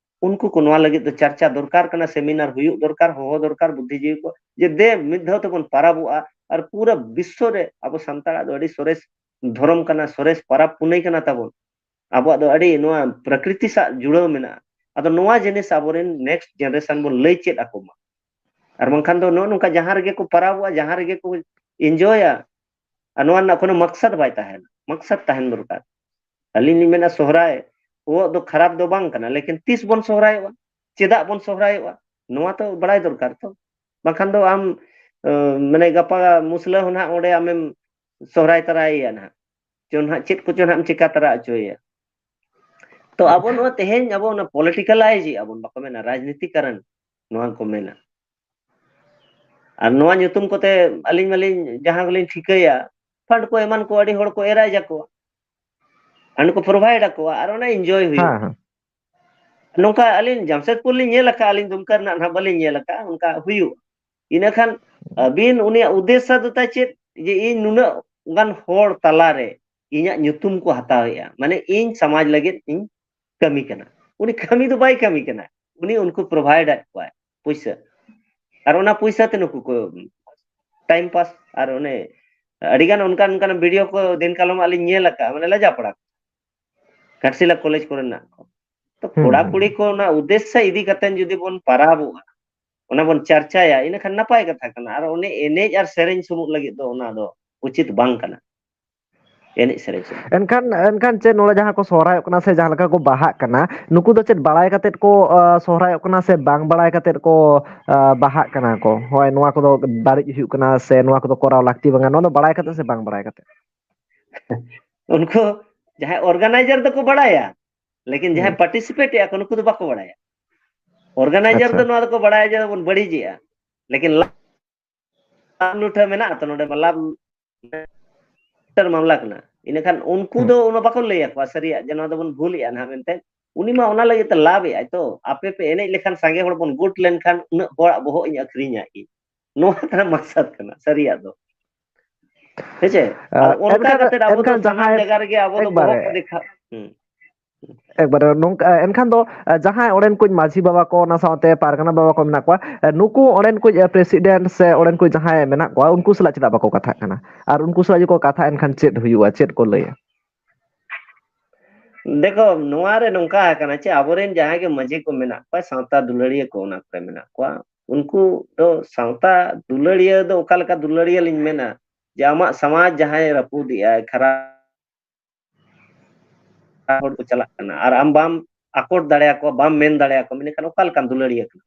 ᱩᱱᱠᱩ ᱠᱚ ᱱᱚᱣᱟ ᱞᱟᱹᱜᱤᱫ ᱫᱚ ᱪᱟᱨᱪᱟ ᱫᱚᱨᱠᱟᱨ ᱠᱟᱱᱟ, ᱥᱮᱢᱤᱱᱟᱨ ᱦᱩᱭᱩᱜ ᱫᱚᱨᱠᱟᱨ, ᱦᱚᱦᱚ ᱫᱚᱨᱠᱟᱨ ᱵᱩᱫᱽᱫᱷᱤᱡᱤᱵᱤ ᱠᱚ, ᱡᱮ ᱫᱮ ᱢᱤᱫ ᱫᱷᱟᱣ ᱛᱮᱵᱚᱱ ᱯᱟᱨᱟᱵᱚᱜᱼᱟ᱾ ᱟᱨ ᱯᱩᱨᱟᱹ ᱵᱤᱥᱥᱚ ᱨᱮ ᱟᱵᱚ ᱥᱟᱱᱛᱟᱲᱟᱜ ᱫᱚ ᱟᱹᱰᱤ ᱥᱚᱨᱮᱥ ᱫᱷᱚᱨᱚᱢ ᱠᱟᱱᱟ, ᱥᱚᱨᱮᱥ ᱯᱟᱨᱟᱵᱽ ᱯᱩᱱᱟᱹᱭ ᱠᱟᱱᱟ ᱛᱟᱵᱚᱱ᱾ ᱟᱵᱚᱣᱟᱜ ᱫᱚ ᱟᱹᱰᱤ ᱱᱚᱣᱟ ᱯᱨᱚᱠᱨᱤᱛᱤ ᱥᱟᱶ ᱡᱩᱲᱟᱹᱣ ᱢᱮᱱᱟᱜᱼᱟ᱾ ᱟᱫᱚ ᱱᱚᱣᱟ ᱡᱤᱱᱤᱥ ᱟᱵᱚᱨᱮᱱ next generation ᱵᱚᱱ ᱞᱟᱹᱭ ᱪᱮᱫ ᱟᱠᱚ ᱢᱟ᱾ ᱟᱨ ᱵᱟᱝᱠᱷᱟᱱ ᱫᱚ ᱱᱚᱜᱼᱚ ᱱᱚᱝᱠᱟ ᱡᱟᱦᱟᱸ ᱨᱮᱜᱮ ᱠᱚ ᱯᱟᱨᱟᱵᱚᱜᱼᱟ, ᱡᱟᱦᱟᱸ ᱨᱮᱜᱮ ᱠᱚ enjoyᱟ, ᱟᱨ ᱱᱚᱣᱟ ᱨᱮᱱᱟᱜ ᱠᱳᱱᱳ ᱢᱟᱠᱥᱟᱫ ᱵᱟᱭ ᱛᱟᱦᱮᱱᱟ᱾ ᱢᱟᱠᱥᱟᱫ ᱛᱟᱦᱮᱱ ᱫᱚᱨᱠᱟᱨ᱾ ᱟᱹᱞᱤᱧ ᱞᱤᱧ ᱢᱮᱱᱟ ᱥᱚᱦᱨᱟᱭ ᱠᱚᱣᱟᱜ ᱫᱚ ᱠᱷᱟᱨᱟᱯ ᱫᱚ ᱵᱟᱝ ᱠᱟᱱᱟ, ᱞᱮᱠᱤᱱ ᱛᱤᱥ ᱵᱚᱱ ᱥᱚᱦᱨᱟᱭᱚᱜᱼᱟ, ᱪᱮᱫᱟᱜ ᱵᱚᱱ ᱥᱚᱦᱨᱟᱭᱚᱜᱼᱟ, ᱱᱚᱣᱟ ᱛᱚ ᱵᱟᱲᱟᱭ ᱫᱚᱨᱠᱟᱨ ᱛᱚ᱾ ᱵᱟᱝᱠᱷᱟᱱ ᱫᱚ ᱟᱢ, ᱟᱸ, ᱢᱟᱱᱮ ᱜᱟᱯᱟ ᱢᱩᱥᱞᱟᱹ ᱦᱚᱸ ᱱᱟᱦᱟᱜ ᱚᱸᱰᱮ ᱟᱢᱮᱢ ᱥᱚᱦᱨᱟᱭ ᱛᱟᱨᱟᱭᱮᱭᱟ ᱱᱟᱦᱟᱜ, ᱪᱚ ᱱᱟᱦᱟᱜ ᱪᱮᱫ ᱠᱚᱪᱚ ᱱᱟᱦᱟᱜ ᱮᱢ ᱪᱮᱠᱟ ᱛᱟᱨᱟ ᱦᱚᱪᱚᱭᱮᱭᱟ᱾ ᱛᱚ ᱟᱵᱚ ᱱᱚᱣᱟ ᱛᱮᱦᱮᱧ ᱟᱵᱚ ᱚᱱᱟ politicalize ᱮᱜᱼᱟ ᱵᱚᱱ, ᱵᱟᱠᱚ ᱢᱮᱱᱟ ᱨᱟᱡᱽᱱᱤᱛᱤᱠᱟᱨᱚᱱ, ᱱᱚᱣᱟ ᱠᱚ ᱢᱮᱱᱟ᱾ ᱟᱨ ᱱᱚᱣᱟ ᱧᱩᱛᱩᱢ ᱠᱚᱛᱮ ᱟᱹᱞᱤᱧ ᱢᱟᱞᱤᱧ ᱡᱟᱦᱟᱸ ᱜᱮᱞᱤᱧ ᱴᱷᱤᱠᱟᱹᱭᱟ, fund ᱠᱚ ᱮᱢᱟᱱ ᱠᱚ ᱟᱹᱰᱤ ᱦᱚᱲ ᱠᱚ arrange ᱟᱠᱚᱣᱟ, fund ᱠᱚ provide ᱟᱠᱚᱣᱟ, ᱟᱨ ᱚᱱᱟ enjoy ᱦᱩᱭᱩᱜᱼᱟ᱾ ᱦᱮᱸ, ᱦᱮᱸ᱾ ᱱᱚᱝᱠᱟ ᱟᱹᱞᱤᱧ ᱡᱟᱢᱥᱮᱫᱽᱯᱩᱨ ᱞᱤᱧ ᱧᱮᱞ ᱟᱠᱟᱫᱼᱟ, ᱟᱹᱞᱤᱧ ᱫᱩᱢᱠᱟ ᱨᱮᱱᱟᱜ ᱱᱟᱦᱟᱜ ᱵᱟᱹᱞᱤᱧ ᱧᱮᱞ ᱟᱠᱟᱫᱼᱟ, ᱚᱱᱠᱟ ᱦᱩᱭᱩᱜᱼᱟ᱾ ᱤᱱᱟᱹ ᱠᱷᱟᱱ ᱟᱹᱵᱤᱱ ᱩᱱᱤᱭᱟᱜ ᱩᱫᱽᱫᱮᱥᱥᱚ ᱫᱚ ᱛᱟᱭ ᱪᱮᱫ? ᱡᱮ ᱤᱧ ᱱᱩᱱᱟᱹᱜ ᱜᱟᱱ ᱦᱚᱲ ᱛᱟᱞᱟᱨᱮ ᱤᱧᱟᱹᱜ ᱧᱩᱛᱩᱢ ᱠᱚ ᱦᱟᱛᱟᱣᱮᱫᱼᱟ, ᱢᱟᱱᱮ ᱤᱧ ᱥᱚᱢᱟᱡᱽ ᱞᱟᱹᱜᱤᱫ ᱤᱧ ᱠᱟᱹᱢᱤ ᱠᱟᱱᱟ᱾ ᱩᱱᱤ ᱠᱟᱹᱢᱤ ᱫᱚ ᱵᱟᱭ ᱠᱟᱹᱢᱤ ᱠᱟᱱᱟ, ᱩᱱᱤ ᱩᱱᱠᱩ provide ᱟᱫ ᱠᱚᱣᱟᱭ ᱯᱩᱭᱥᱟᱹ, ᱟᱨ ᱚᱱᱟ ᱯᱩᱭᱥᱟᱹ ᱛᱮ ᱱᱩᱠᱩ ᱠᱚ time pass᱾ ᱟᱨ ᱚᱱᱮ ᱟᱹᱰᱤᱜᱟᱱ ᱚᱱᱠᱟᱱ ᱚᱱᱠᱟᱱ video ᱠᱚ ᱫᱤᱱ ᱠᱟᱞᱚᱢ ᱟᱜ ᱞᱤᱧ ᱧᱮᱞ ᱟᱠᱟᱫᱼᱟ, ᱢᱟᱱᱮ ᱞᱟᱡᱟ ᱯᱟᱲᱟ ᱜᱷᱟᱴᱥᱤᱞᱟ ᱠᱚᱞᱮᱡᱽ ᱠᱚᱨᱮᱱᱟᱜ ᱠᱚ᱾ ᱛᱚ ᱦᱩᱸ, ᱠᱚᱲᱟ ᱦᱩᱸ᱾ ᱠᱩᱲᱤ ᱠᱚ ᱚᱱᱟ ᱩᱫᱽᱫᱮᱥᱥᱚ ᱤᱫᱤ ᱠᱟᱛᱮ ᱡᱩᱫᱤ ᱵᱚᱱ ᱯᱟᱨᱟᱵᱚᱜᱼᱟ, ᱚᱱᱟ ᱵᱚᱱ ᱪᱟᱨᱪᱟᱭᱟ, ᱤᱱᱟᱹ ᱠᱷᱟᱱ ᱱᱟᱯᱟᱭ ᱠᱟᱛᱷᱟ ᱠᱟᱱᱟ᱾ ᱟᱨ ᱚᱱᱮ ᱮᱱᱮᱡ ᱟᱨ ᱥᱮᱨᱮᱧ ᱥᱩᱢᱩᱝ ᱞᱟᱹᱜᱤᱫ ᱫᱚ ᱚᱱᱟ ᱫᱚ ᱩᱪᱤᱛ ᱵᱟᱝ ᱠᱟᱱᱟ, ᱮᱱᱮᱡ ᱥᱮᱨᱮᱧ ᱥᱩᱢᱩᱝ᱾ ᱮᱱᱠᱷᱟᱱ, ᱮᱱᱠᱷᱟᱱ ᱪᱮᱫ ᱱᱚᱰᱮ ᱡᱟᱦᱟᱸ ᱠᱚ ᱥᱚᱦᱨᱟᱭᱚᱜ ᱠᱟᱱᱟ ᱥᱮ ᱡᱟᱦᱟᱸ ᱞᱮᱠᱟ ᱠᱚ ᱵᱟᱦᱟᱜ ᱠᱟᱱᱟ, ᱱᱩᱠᱩ ᱫᱚ ᱪᱮᱫ ᱵᱟᱲᱟᱭ ᱠᱟᱛᱮᱫ ᱠᱚ, ᱟ, ᱥᱚᱦᱨᱟᱭᱚᱜ ᱠᱟᱱᱟ ᱥᱮ ᱵᱟᱝ ᱵᱟᱲᱟᱭ ᱠᱟᱛᱮᱫ ᱠᱚ, ᱟ, ᱵᱟᱦᱟᱜ ᱠᱟᱱᱟ ᱠᱚ? ᱦᱳᱭ, ᱱᱚᱣᱟ ᱠᱚᱫᱚ ᱵᱟᱹᱲᱤᱡ ᱦᱩᱭᱩᱜ ᱠᱟᱱᱟ ᱥᱮ ᱱᱚᱣᱟ ᱠᱚᱫᱚ ᱠᱚᱨᱟᱣ ᱞᱟᱹᱠᱛᱤ ᱵᱟᱝᱟ, ᱱᱚᱣᱟ ᱫᱚ ᱵᱟᱲᱟᱭ ᱠᱟᱛᱮᱫ ᱥᱮ ᱵᱟᱝ ᱵᱟᱲᱟᱭ ᱠᱟᱛᱮᱫ? ᱩᱱᱠᱩ ᱡᱟᱦᱟᱸᱭ organizer ᱫᱚᱠᱚ ᱵᱟᱲᱟᱭᱟ, ᱞᱮᱠᱤᱱ ᱡᱟᱦᱟᱸᱭ ᱦᱩᱸ᱾ Participate ᱮᱫᱼᱟ ᱠᱚ, ᱱᱩᱠᱩ ᱫᱚ ᱵᱟᱠᱚ ᱵᱟᱲᱟᱭᱟ᱾ Organizer ᱟᱪᱪᱷᱟ᱾ ᱫᱚ ᱱᱚᱣᱟ ᱫᱚᱠᱚ ᱵᱟᱲᱟᱭᱟ ᱡᱮ ᱵᱚᱱ ᱵᱟᱹᱲᱤᱡᱮᱜᱼᱟ, ᱞᱮᱠᱤᱱ ᱞᱟᱵᱷ ᱞᱩᱴᱷᱟᱹ ᱢᱮᱱᱟᱜᱼᱟ ᱛᱚ, ᱱᱚᱰᱮ ᱢᱟ ᱞᱟᱵᱷ ᱢᱟᱢᱞᱟ ᱠᱟᱱᱟ᱾ ᱤᱱᱟᱹᱠᱷᱟᱱ ᱩᱱᱠᱩ ᱦᱩᱸ᱾ ᱫᱚ ᱚᱱᱟ ᱵᱟᱠᱚ ᱞᱟᱹᱭ ᱟᱠᱚᱣᱟ ᱥᱟᱹᱨᱤᱭᱟᱜ ᱡᱮ ᱱᱚᱣᱟ ᱫᱚᱵᱚᱱ ᱵᱷᱩᱞᱮᱜᱼᱟ ᱱᱟᱦᱟᱜ ᱢᱮᱱᱛᱮ᱾ ᱩᱱᱤ ᱢᱟ ᱚᱱᱟ ᱞᱟᱹᱜᱤᱫ ᱛᱮ ᱞᱟᱵᱷ ᱮᱜᱼᱟᱭ ᱛᱚ, ᱟᱯᱮ ᱯᱮ ᱮᱱᱮᱡ ᱞᱮᱠᱷᱟᱱ ᱥᱟᱸᱜᱮ ᱦᱚᱲ ᱵᱚᱱ ᱜᱩᱴ ᱞᱮᱱᱠᱷᱟᱱ ᱩᱱᱟᱹᱜ ᱦᱚᱲᱟᱜ ᱵᱚᱦᱚᱜ ᱤᱧ ᱟᱹᱠᱷᱨᱤᱧᱟ ᱤᱧ, ᱱᱚᱣᱟ ᱠᱟᱱᱟ ᱢᱟᱠᱥᱟᱫ ᱠᱟᱱᱟ ᱥᱟᱹᱨᱤᱭᱟᱜ ᱫᱚ᱾ ᱦᱮᱸᱪᱮ? ᱟᱨ ᱟ, ᱚᱱᱠᱟ ᱮᱱᱠᱷᱟᱱ, ᱠᱟᱛᱮ ᱟᱵᱚ ᱫᱚ ᱮᱱᱠᱷᱟᱱ ᱥᱟᱱᱟᱢ ᱡᱟᱦᱟᱸᱭ ᱡᱟᱭᱜᱟ ᱨᱮᱜᱮ ᱟᱵᱚ ᱫᱚ ᱮᱠᱵᱟᱨᱮ ᱵᱚᱦᱚᱜ ᱠᱚ ᱫᱮᱠᱷᱟᱣ᱾ ᱦᱩᱸ᱾ ᱮᱠᱵᱟᱨᱮ ᱱᱚᱝᱠᱟ, ᱮᱱᱠᱷᱟᱱ ᱫᱚ, ᱟ, ᱡᱟᱦᱟᱸᱭ ᱚᱸᱰᱮᱱ ᱠᱚ ᱢᱟᱹᱡᱷᱤ ᱵᱟᱵᱟ ᱠᱚ, ᱚᱱᱟ ᱥᱟᱶᱛᱮ ᱯᱟᱨᱜᱟᱱᱟ ᱵᱟᱵᱟ ᱠᱚ ᱢᱮᱱᱟᱜ ᱠᱚᱣᱟ, ᱟ, ᱱᱩᱠᱩ ᱚᱸᱰᱮᱱ ᱠᱚ, ᱟ, president ᱥᱮ ᱚᱸᱰᱮᱱ ᱠᱚ ᱡᱟᱦᱟᱸᱭ ᱢᱮᱱᱟᱜ ᱠᱚᱣᱟ, ᱩᱱᱠᱩ ᱥᱟᱞᱟᱜ ᱪᱮᱫᱟᱜ ᱵᱟᱠᱚ ᱠᱟᱛᱷᱟᱜ ᱠᱟᱱᱟ? ᱟᱨ ᱩᱱᱠᱩ ᱥᱟᱞᱟᱜ ᱡᱩᱫᱤ ᱠᱚ ᱠᱟᱛᱷᱟᱜ, ᱮᱱᱠᱷᱟᱱ ᱪᱮᱫ ᱦᱩᱭᱩᱜᱼᱟ, ᱪᱮᱫ ᱠᱚ ᱞᱟᱹᱭᱟ? ᱫᱮᱠᱷᱚ, ᱱᱚᱣᱟ ᱨᱮ ᱱᱚᱝᱠᱟ ᱟᱠᱟᱱᱟ ᱪᱮ, ᱟᱵᱚᱨᱮᱱ ᱡᱟᱦᱟᱸᱭ ᱜᱮ ᱢᱟᱹᱡᱷᱤ ᱠᱚ ᱢᱮᱱᱟᱜ ᱠᱚᱣᱟ, ᱥᱟᱶᱛᱟ ᱫᱩᱞᱟᱹᱲᱤᱭᱟᱹ ᱠᱚ ᱚᱱᱟ ᱠᱚᱨᱮ ᱢᱮᱱᱟᱜ ᱠᱚᱣᱟ, ᱩᱱᱠᱩ ᱫᱚ ᱥᱟᱶᱛᱟ ᱫᱩᱞᱟᱹᱲᱤᱭᱟᱹ ᱫᱚ ᱚᱠᱟ ᱞᱮᱠᱟ ᱫᱩᱞᱟᱹᱲᱤᱭᱟᱹ ᱞᱤᱧ ᱢᱮᱱᱟ, ᱡᱮ ᱟᱢᱟᱜ ᱥᱚᱢᱟᱡᱽ ᱡᱟᱦᱟᱸᱭ ᱨᱟᱹᱯᱩᱫᱮᱜᱼᱟᱭ, ᱠᱷᱟᱨᱟᱯ ᱦᱚᱲ ᱠᱚ ᱪᱟᱞᱟᱜ ᱠᱟᱱᱟ, ᱟᱨ ᱟᱢ ᱵᱟᱢ ᱟᱠᱚᱴ ᱫᱟᱲᱮᱭᱟᱠᱚᱣᱟ, ᱵᱟᱢ ᱢᱮᱱ ᱫᱟᱲᱮᱭᱟᱠᱚᱣᱟ, ᱢᱮᱱᱠᱷᱟᱱ ᱚᱠᱟ ᱞᱮᱠᱟᱱ ᱫᱩᱞᱟᱹᱲᱤᱭᱟᱹ ᱠᱟᱱᱟ?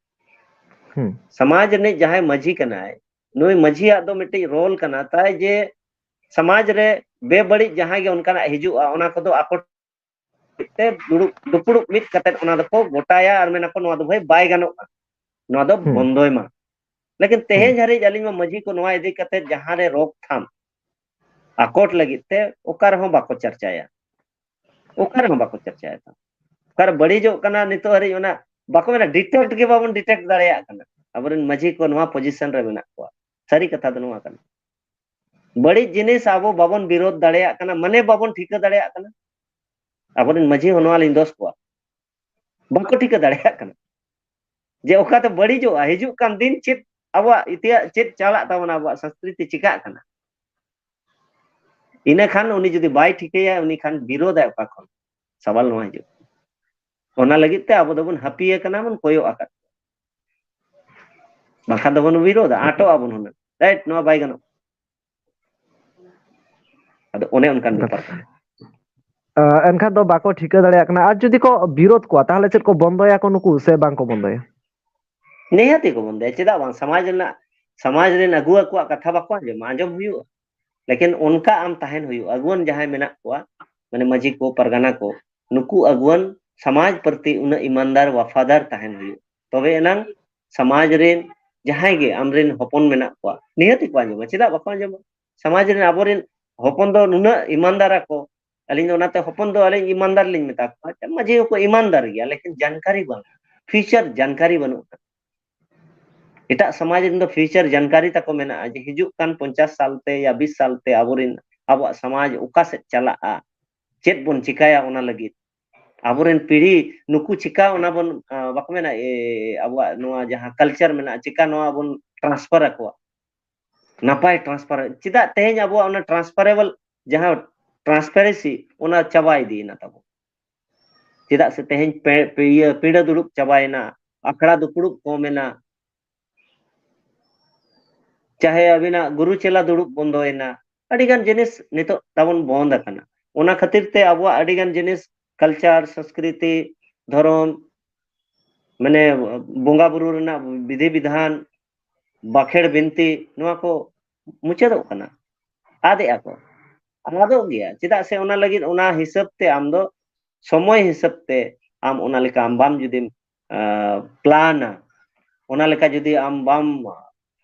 ᱦᱩᱸ᱾ ᱥᱚᱢᱟᱡᱽ ᱨᱤᱱᱤᱡ ᱡᱟᱦᱟᱸᱭ ᱢᱟᱹᱡᱷᱤ ᱠᱟᱱᱟᱭ, ᱱᱩᱭ ᱢᱟᱹᱡᱷᱤᱭᱟᱜ ᱫᱚ ᱢᱤᱫᱴᱤᱡ ᱨᱳᱞ ᱠᱟᱱᱟ ᱛᱟᱭ ᱡᱮ ᱥᱚᱢᱟᱡᱽ ᱨᱮ ᱵᱮᱵᱟᱹᱲᱤᱡ ᱡᱟᱦᱟᱸᱭ ᱜᱮ ᱚᱱᱠᱟᱱᱟᱜ ᱦᱤᱡᱩᱜᱼᱟ, ᱚᱱᱟ ᱠᱚᱫᱚ ᱟᱠᱚ ᱛᱮ ᱫᱩᱲᱩᱵ ᱫᱩᱯᱲᱩᱵ ᱢᱤᱫ ᱠᱟᱛᱮ ᱚᱱᱟ ᱫᱚᱠᱚ ᱜᱚᱴᱟᱭᱟ ᱟᱨ ᱢᱮᱱᱟᱠᱚ, "ᱱᱚᱣᱟ ᱫᱚ ᱵᱷᱟᱹᱭ ᱵᱟᱭ ᱜᱟᱱᱚᱜᱼᱟ, ᱱᱚᱣᱟ ᱫᱚ ᱦᱩᱸ᱾ ᱵᱚᱱᱫᱚᱭ ᱢᱟ᱾" ᱞᱮᱠᱤᱱ ᱛᱮᱦᱮᱧ ᱦᱩᱸ᱾ ᱫᱷᱟᱹᱨᱤᱡ ᱟᱹᱞᱤᱧ ᱢᱟ ᱢᱟᱹᱡᱷᱤ ᱠᱚ ᱱᱚᱣᱟ ᱤᱫᱤ ᱠᱟᱛᱮ ᱡᱟᱦᱟᱸ ᱨᱮ ᱨᱳᱠ ᱛᱷᱟᱢ ᱟᱠᱚᱴ ᱞᱟᱹᱜᱤᱫ ᱛᱮ ᱚᱠᱟ ᱨᱮᱦᱚᱸ ᱵᱟᱠᱚ ᱪᱟᱨᱪᱟᱭᱟ, ᱚᱠᱟ ᱨᱮᱦᱚᱸ ᱵᱟᱠᱚ ᱪᱟᱨᱪᱟᱭᱟ᱾ ᱚᱠᱟᱨᱮ ᱵᱟᱹᱲᱤᱡᱚᱜ ᱠᱟᱱᱟ ᱱᱤᱛᱚᱜ ᱦᱟᱹᱨᱤᱡ ᱚᱱᱟ ᱵᱟᱠᱚ ᱢᱮᱱᱟ, ᱰᱤᱴᱮᱠᱴ ᱜᱮ ᱵᱟᱵᱚᱱ ᱰᱤᱴᱮᱠᱴ ᱫᱟᱲᱮᱭᱟᱜ ᱠᱟᱱᱟ᱾ ᱟᱵᱚᱨᱮᱱ ᱢᱟᱹᱡᱷᱤ ᱠᱚ ᱱᱚᱣᱟ ᱯᱚᱡᱤᱥᱚᱱ ᱨᱮ ᱢᱮᱱᱟᱜ ᱠᱚᱣᱟ᱾ ᱥᱟᱹᱨᱤ ᱠᱟᱛᱷᱟ ᱫᱚ ᱱᱚᱣᱟ ᱠᱟᱱᱟ, ᱵᱟᱹᱲᱤᱡ ᱡᱤᱱᱤᱥ ᱟᱵᱚ ᱵᱟᱵᱚᱱ ᱵᱤᱨᱳᱫᱷ ᱫᱟᱲᱮᱭᱟᱜ ᱠᱟᱱᱟ, ᱢᱟᱱᱮ ᱵᱟᱵᱚᱱ ᱴᱷᱤᱠᱟᱹ ᱫᱟᱲᱮᱭᱟᱜ ᱠᱟᱱᱟ᱾ ᱟᱵᱚᱨᱮᱱ ᱢᱟᱹᱡᱷᱤ ᱦᱚᱸ ᱱᱚᱣᱟ ᱞᱤᱧ ᱫᱳᱥ ᱠᱚᱣᱟ, ᱵᱟᱠᱚ ᱴᱷᱤᱠᱟᱹ ᱫᱟᱲᱮᱭᱟᱜ ᱠᱟᱱᱟ ᱡᱮ ᱚᱠᱟᱛᱮ ᱵᱟᱹᱲᱤᱡᱚᱜᱼᱟ, ᱦᱤᱡᱩᱜ ᱠᱟᱱ ᱫᱤᱱ ᱪᱮᱫ ᱟᱵᱚᱣᱟᱜ ᱤᱛᱤᱦᱟᱥ ᱪᱮᱫ ᱪᱟᱞᱟᱜ ᱛᱟᱵᱚᱱᱟ, ᱟᱵᱚᱣᱟᱜ ᱥᱚᱝᱥᱠᱨᱤᱛᱤ ᱪᱤᱠᱟᱜ ᱠᱟᱱᱟ᱾ ᱤᱱᱟᱹ ᱠᱷᱟᱱ ᱩᱱᱤ ᱡᱩᱫᱤ ᱵᱟᱭ ᱴᱷᱤᱠᱟᱹᱭᱟ, ᱩᱱᱤ ᱠᱷᱟᱱ ᱵᱤᱨᱳᱫᱟᱭ ᱚᱠᱟ ᱠᱷᱚᱱ? ᱥᱟᱣᱟᱞ ᱱᱚᱣᱟ ᱦᱤᱡᱩᱜ ᱠᱟᱱᱟ᱾ ᱚᱱᱟ ᱞᱟᱹᱜᱤᱫ ᱛᱮ ᱟᱵᱚ ᱫᱚᱵᱚᱱ ᱦᱟᱹᱯᱤᱭ ᱟᱠᱟᱱᱟ, ᱵᱚᱱ ᱠᱚᱭᱚᱜ ᱟᱠᱟᱫ, ᱵᱟᱝᱠᱷᱟᱱ ᱫᱚᱵᱚᱱ ᱵᱤᱨᱳᱫᱟ, ᱟᱴᱚᱜ ᱟᱵᱚᱱ ᱦᱩᱱᱟᱹᱝ, ᱨᱟᱭᱤᱴ, ᱱᱚᱣᱟ ᱵᱟᱭ ᱜᱟᱱᱚᱜ᱾ ᱟᱫᱚ ᱚᱱᱮ ᱚᱱᱠᱟᱱ ᱵᱮᱯᱟᱨ ᱠᱟᱱᱟ᱾ ᱟ, ᱮᱱᱠᱷᱟᱱ ᱫᱚ ᱵᱟᱠᱚ ᱴᱷᱤᱠᱟᱹ ᱫᱟᱲᱮᱭᱟᱜ ᱠᱟᱱᱟ᱾ ᱟᱨ ᱡᱩᱫᱤ ᱠᱚ ᱵᱤᱨᱳᱫ ᱠᱚᱣᱟ, ᱛᱟᱦᱚᱞᱮ ᱪᱮᱫ ᱠᱚ ᱵᱚᱱᱫᱚᱭᱟᱠᱚ ᱱᱩᱠᱩ ᱥᱮ ᱵᱟᱝ ᱠᱚ ᱵᱚᱱᱫᱚᱭᱟ? ᱱᱤᱦᱟᱹᱛᱤ ᱠᱚ ᱵᱚᱱᱫᱚᱭᱟ, ᱪᱮᱫᱟᱜ ᱵᱟᱝ? ᱥᱚᱢᱟᱡᱽ ᱨᱮᱱᱟᱜ, ᱥᱚᱢᱟᱡᱽ ᱨᱮᱱ ᱟᱹᱜᱩ ᱟᱠᱚᱣᱟᱜ ᱠᱟᱛᱷᱟ ᱵᱟᱠᱚ ᱟᱸᱡᱚᱢᱟ? ᱟᱸᱡᱚᱢ ᱦᱩᱭᱩᱜᱼᱟ᱾ ᱞᱮᱠᱤᱱ ᱚᱱᱠᱟ ᱟᱢ ᱛᱟᱦᱮᱱ ᱦᱩᱭᱩᱜᱼᱟ, ᱟᱹᱜᱩᱣᱟᱹᱱ ᱡᱟᱦᱟᱸᱭ ᱢᱮᱱᱟᱜ ᱠᱚᱣᱟ, ᱢᱟᱱᱮ ᱢᱟᱹᱡᱷᱤ ᱠᱚ, ᱯᱟᱨᱜᱟᱱᱟ ᱠᱚ, ᱱᱩᱠᱩ ᱟᱹᱜᱩᱣᱟᱹᱱ ᱥᱚᱢᱟᱡᱽ ᱯᱨᱚᱛᱤ ᱩᱱᱟᱹᱜ ᱤᱢᱟᱱᱫᱟᱨ, ᱣᱟᱯᱷᱟᱫᱟᱨ ᱛᱟᱦᱮᱱ ᱦᱩᱭᱩᱜᱼᱟ, ᱛᱚᱵᱮ ᱮᱱᱟᱝ ᱥᱚᱢᱟᱡᱽ ᱨᱮᱱ ᱡᱟᱦᱟᱸᱭ ᱜᱮ ᱟᱢᱨᱮᱱ ᱦᱚᱯᱚᱱ ᱢᱮᱱᱟᱜ ᱠᱚᱣᱟ, ᱱᱤᱦᱟᱹᱛ ᱜᱮᱠᱚ ᱟᱸᱡᱚᱢᱟ᱾ ᱪᱮᱫᱟᱜ ᱵᱟᱠᱚ ᱟᱸᱡᱚᱢᱟ? ᱥᱚᱢᱟᱡᱽ ᱨᱮᱱ ᱟᱵᱚᱨᱮᱱ ᱦᱚᱯᱚᱱ ᱫᱚ ᱱᱩᱱᱟᱹᱜ ᱤᱢᱟᱱᱫᱟᱨ ᱟᱠᱚ, ᱟᱹᱞᱤᱧ ᱫᱚ ᱚᱱᱟᱛᱮ ᱦᱚᱯᱚᱱ ᱫᱚ ᱟᱹᱞᱤᱧ ᱤᱢᱟᱱᱫᱟᱨ ᱞᱤᱧ ᱢᱮᱛᱟ ᱠᱚᱣᱟ᱾ ᱢᱟᱹᱡᱷᱤ ᱦᱚᱸᱠᱚ ᱤᱢᱟᱱᱫᱟᱨ ᱜᱮᱭᱟ, ᱞᱮᱠᱤᱱ ᱡᱟᱱᱠᱟᱨᱤ ᱵᱟᱝ, ᱯᱷᱤᱭᱩᱪᱟᱨ ᱡᱟᱱᱠᱟᱨᱤ ᱵᱟᱹᱱᱩᱜ ᱛᱟᱠᱚᱣᱟ᱾ ᱮᱴᱟᱜ ᱥᱚᱢᱟᱡᱽ ᱨᱮᱱ ᱫᱚ ᱯᱷᱤᱭᱩᱪᱟᱨ ᱡᱟᱱᱠᱟᱨᱤ ᱛᱟᱠᱚ ᱢᱮᱱᱟᱜᱼᱟ, ᱡᱮ ᱦᱤᱡᱩᱜ ᱠᱟᱱ ᱯᱚᱧᱪᱟᱥ ᱥᱟᱞ ᱛᱮ ᱭᱟ ᱵᱤᱥ ᱥᱟᱞ ᱛᱮ ᱟᱵᱚᱨᱮᱱ, ᱟᱵᱚᱣᱟᱜ ᱥᱚᱢᱟᱡᱽ ᱚᱠᱟ ᱥᱮᱫ ᱪᱟᱞᱟᱜᱼᱟ, ᱪᱮᱫ ᱵᱚᱱ ᱪᱤᱠᱟᱭᱟ ᱚᱱᱟ ᱞᱟᱹᱜᱤᱫ᱾ ᱟᱵᱚᱨᱮᱱ ᱯᱤᱲᱦᱤ ᱱᱩᱠᱩ ᱪᱤᱠᱟ ᱚᱱᱟ ᱵᱚᱱ, ᱟ, ᱵᱟᱠᱚ ᱢᱮᱱᱟ, ᱮ, ᱟᱵᱚᱣᱟᱜ ᱱᱚᱣᱟ ᱡᱟᱦᱟᱸ ᱠᱟᱞᱪᱟᱨ ᱢᱮᱱᱟᱜᱼᱟ, ᱪᱤᱠᱟ ᱱᱚᱣᱟ ᱵᱚᱱ ᱴᱨᱟᱱᱥᱯᱷᱟᱨ ᱟᱠᱚᱣᱟ, ᱱᱟᱯᱟᱭ ᱴᱨᱟᱱᱥᱯᱷᱟᱨ᱾ ᱪᱮᱫᱟᱜ ᱛᱮᱦᱮᱧ ᱟᱵᱚᱣᱟᱜ ᱚᱱᱟ ᱴᱨᱟᱱᱥᱯᱷᱟᱨᱮᱵᱚᱞ ᱡᱟᱦᱟᱸ ᱴᱨᱟᱱᱥᱯᱟᱨᱮᱱᱥᱤ, ᱚᱱᱟ ᱪᱟᱵᱟ ᱤᱫᱤᱭᱮᱱᱟ ᱛᱟᱵᱚ᱾ ᱪᱮᱫᱟᱜ ᱥᱮ ᱛᱮᱦᱮᱧ ᱯᱮ-, ᱯᱮ-, ᱤᱭᱟᱹ, ᱯᱤᱸᱰᱟᱹ ᱫᱩᱲᱩᱵ ᱪᱟᱵᱟᱭᱮᱱᱟ, ᱟᱠᱷᱲᱟ ᱫᱩᱯᱲᱩᱵ ᱠᱚᱢ ᱮᱱᱟ, ᱪᱟᱦᱮ ᱟᱹᱵᱤᱱᱟᱜ ᱜᱩᱨᱩ ᱪᱮᱞᱟ ᱫᱩᱲᱩᱵ ᱵᱚᱱᱫᱚᱭᱮᱱᱟ, ᱟᱹᱰᱤᱜᱟᱱ ᱡᱤᱱᱤᱥ ᱱᱤᱛᱚᱜ ᱛᱟᱵᱚᱱ ᱵᱚᱱᱫ ᱟᱠᱟᱱᱟ᱾ ᱚᱱᱟ ᱠᱷᱟᱹᱛᱤᱨ ᱛᱮ ᱟᱵᱚᱣᱟᱜ ᱟᱹᱰᱤᱜᱟᱱ ᱡᱤᱱᱤᱥ, culture, ᱥᱚᱝᱥᱠᱨᱤᱛᱤ, ᱫᱷᱚᱨᱚᱢ, ᱢᱟᱱᱮ ᱵᱚᱸᱜᱟ ᱵᱩᱨᱩ ᱨᱮᱱᱟᱜ ᱵᱤᱫᱷᱤ ᱵᱤᱫᱷᱟᱱ, ᱵᱟᱠᱷᱮᱲ ᱵᱤᱱᱛᱤ, ᱱᱚᱣᱟ ᱠᱚ ᱢᱩᱪᱟᱹᱫᱚᱜ ᱠᱟᱱᱟ, ᱟᱫᱮᱜᱼᱟ ᱠᱚ, ᱟᱫᱚᱜ ᱜᱮᱭᱟ᱾ ᱪᱮᱫᱟᱜ ᱥᱮ ᱚᱱᱟ ᱞᱟᱹᱜᱤᱫ ᱚᱱᱟ ᱦᱤᱥᱟᱹᱵ ᱛᱮ ᱟᱢ ᱫᱚ ᱥᱚᱢᱚᱭ ᱦᱤᱥᱟᱹᱵ ᱛᱮ ᱟᱢ ᱚᱱᱟ ᱞᱮᱠᱟ ᱟᱢ ᱵᱟᱢ ᱡᱩᱫᱤᱢ, ᱟᱸ, ᱯᱞᱟᱱᱟ, ᱚᱱᱟ ᱞᱮᱠᱟ ᱡᱩᱫᱤ ᱟᱢ ᱵᱟᱢ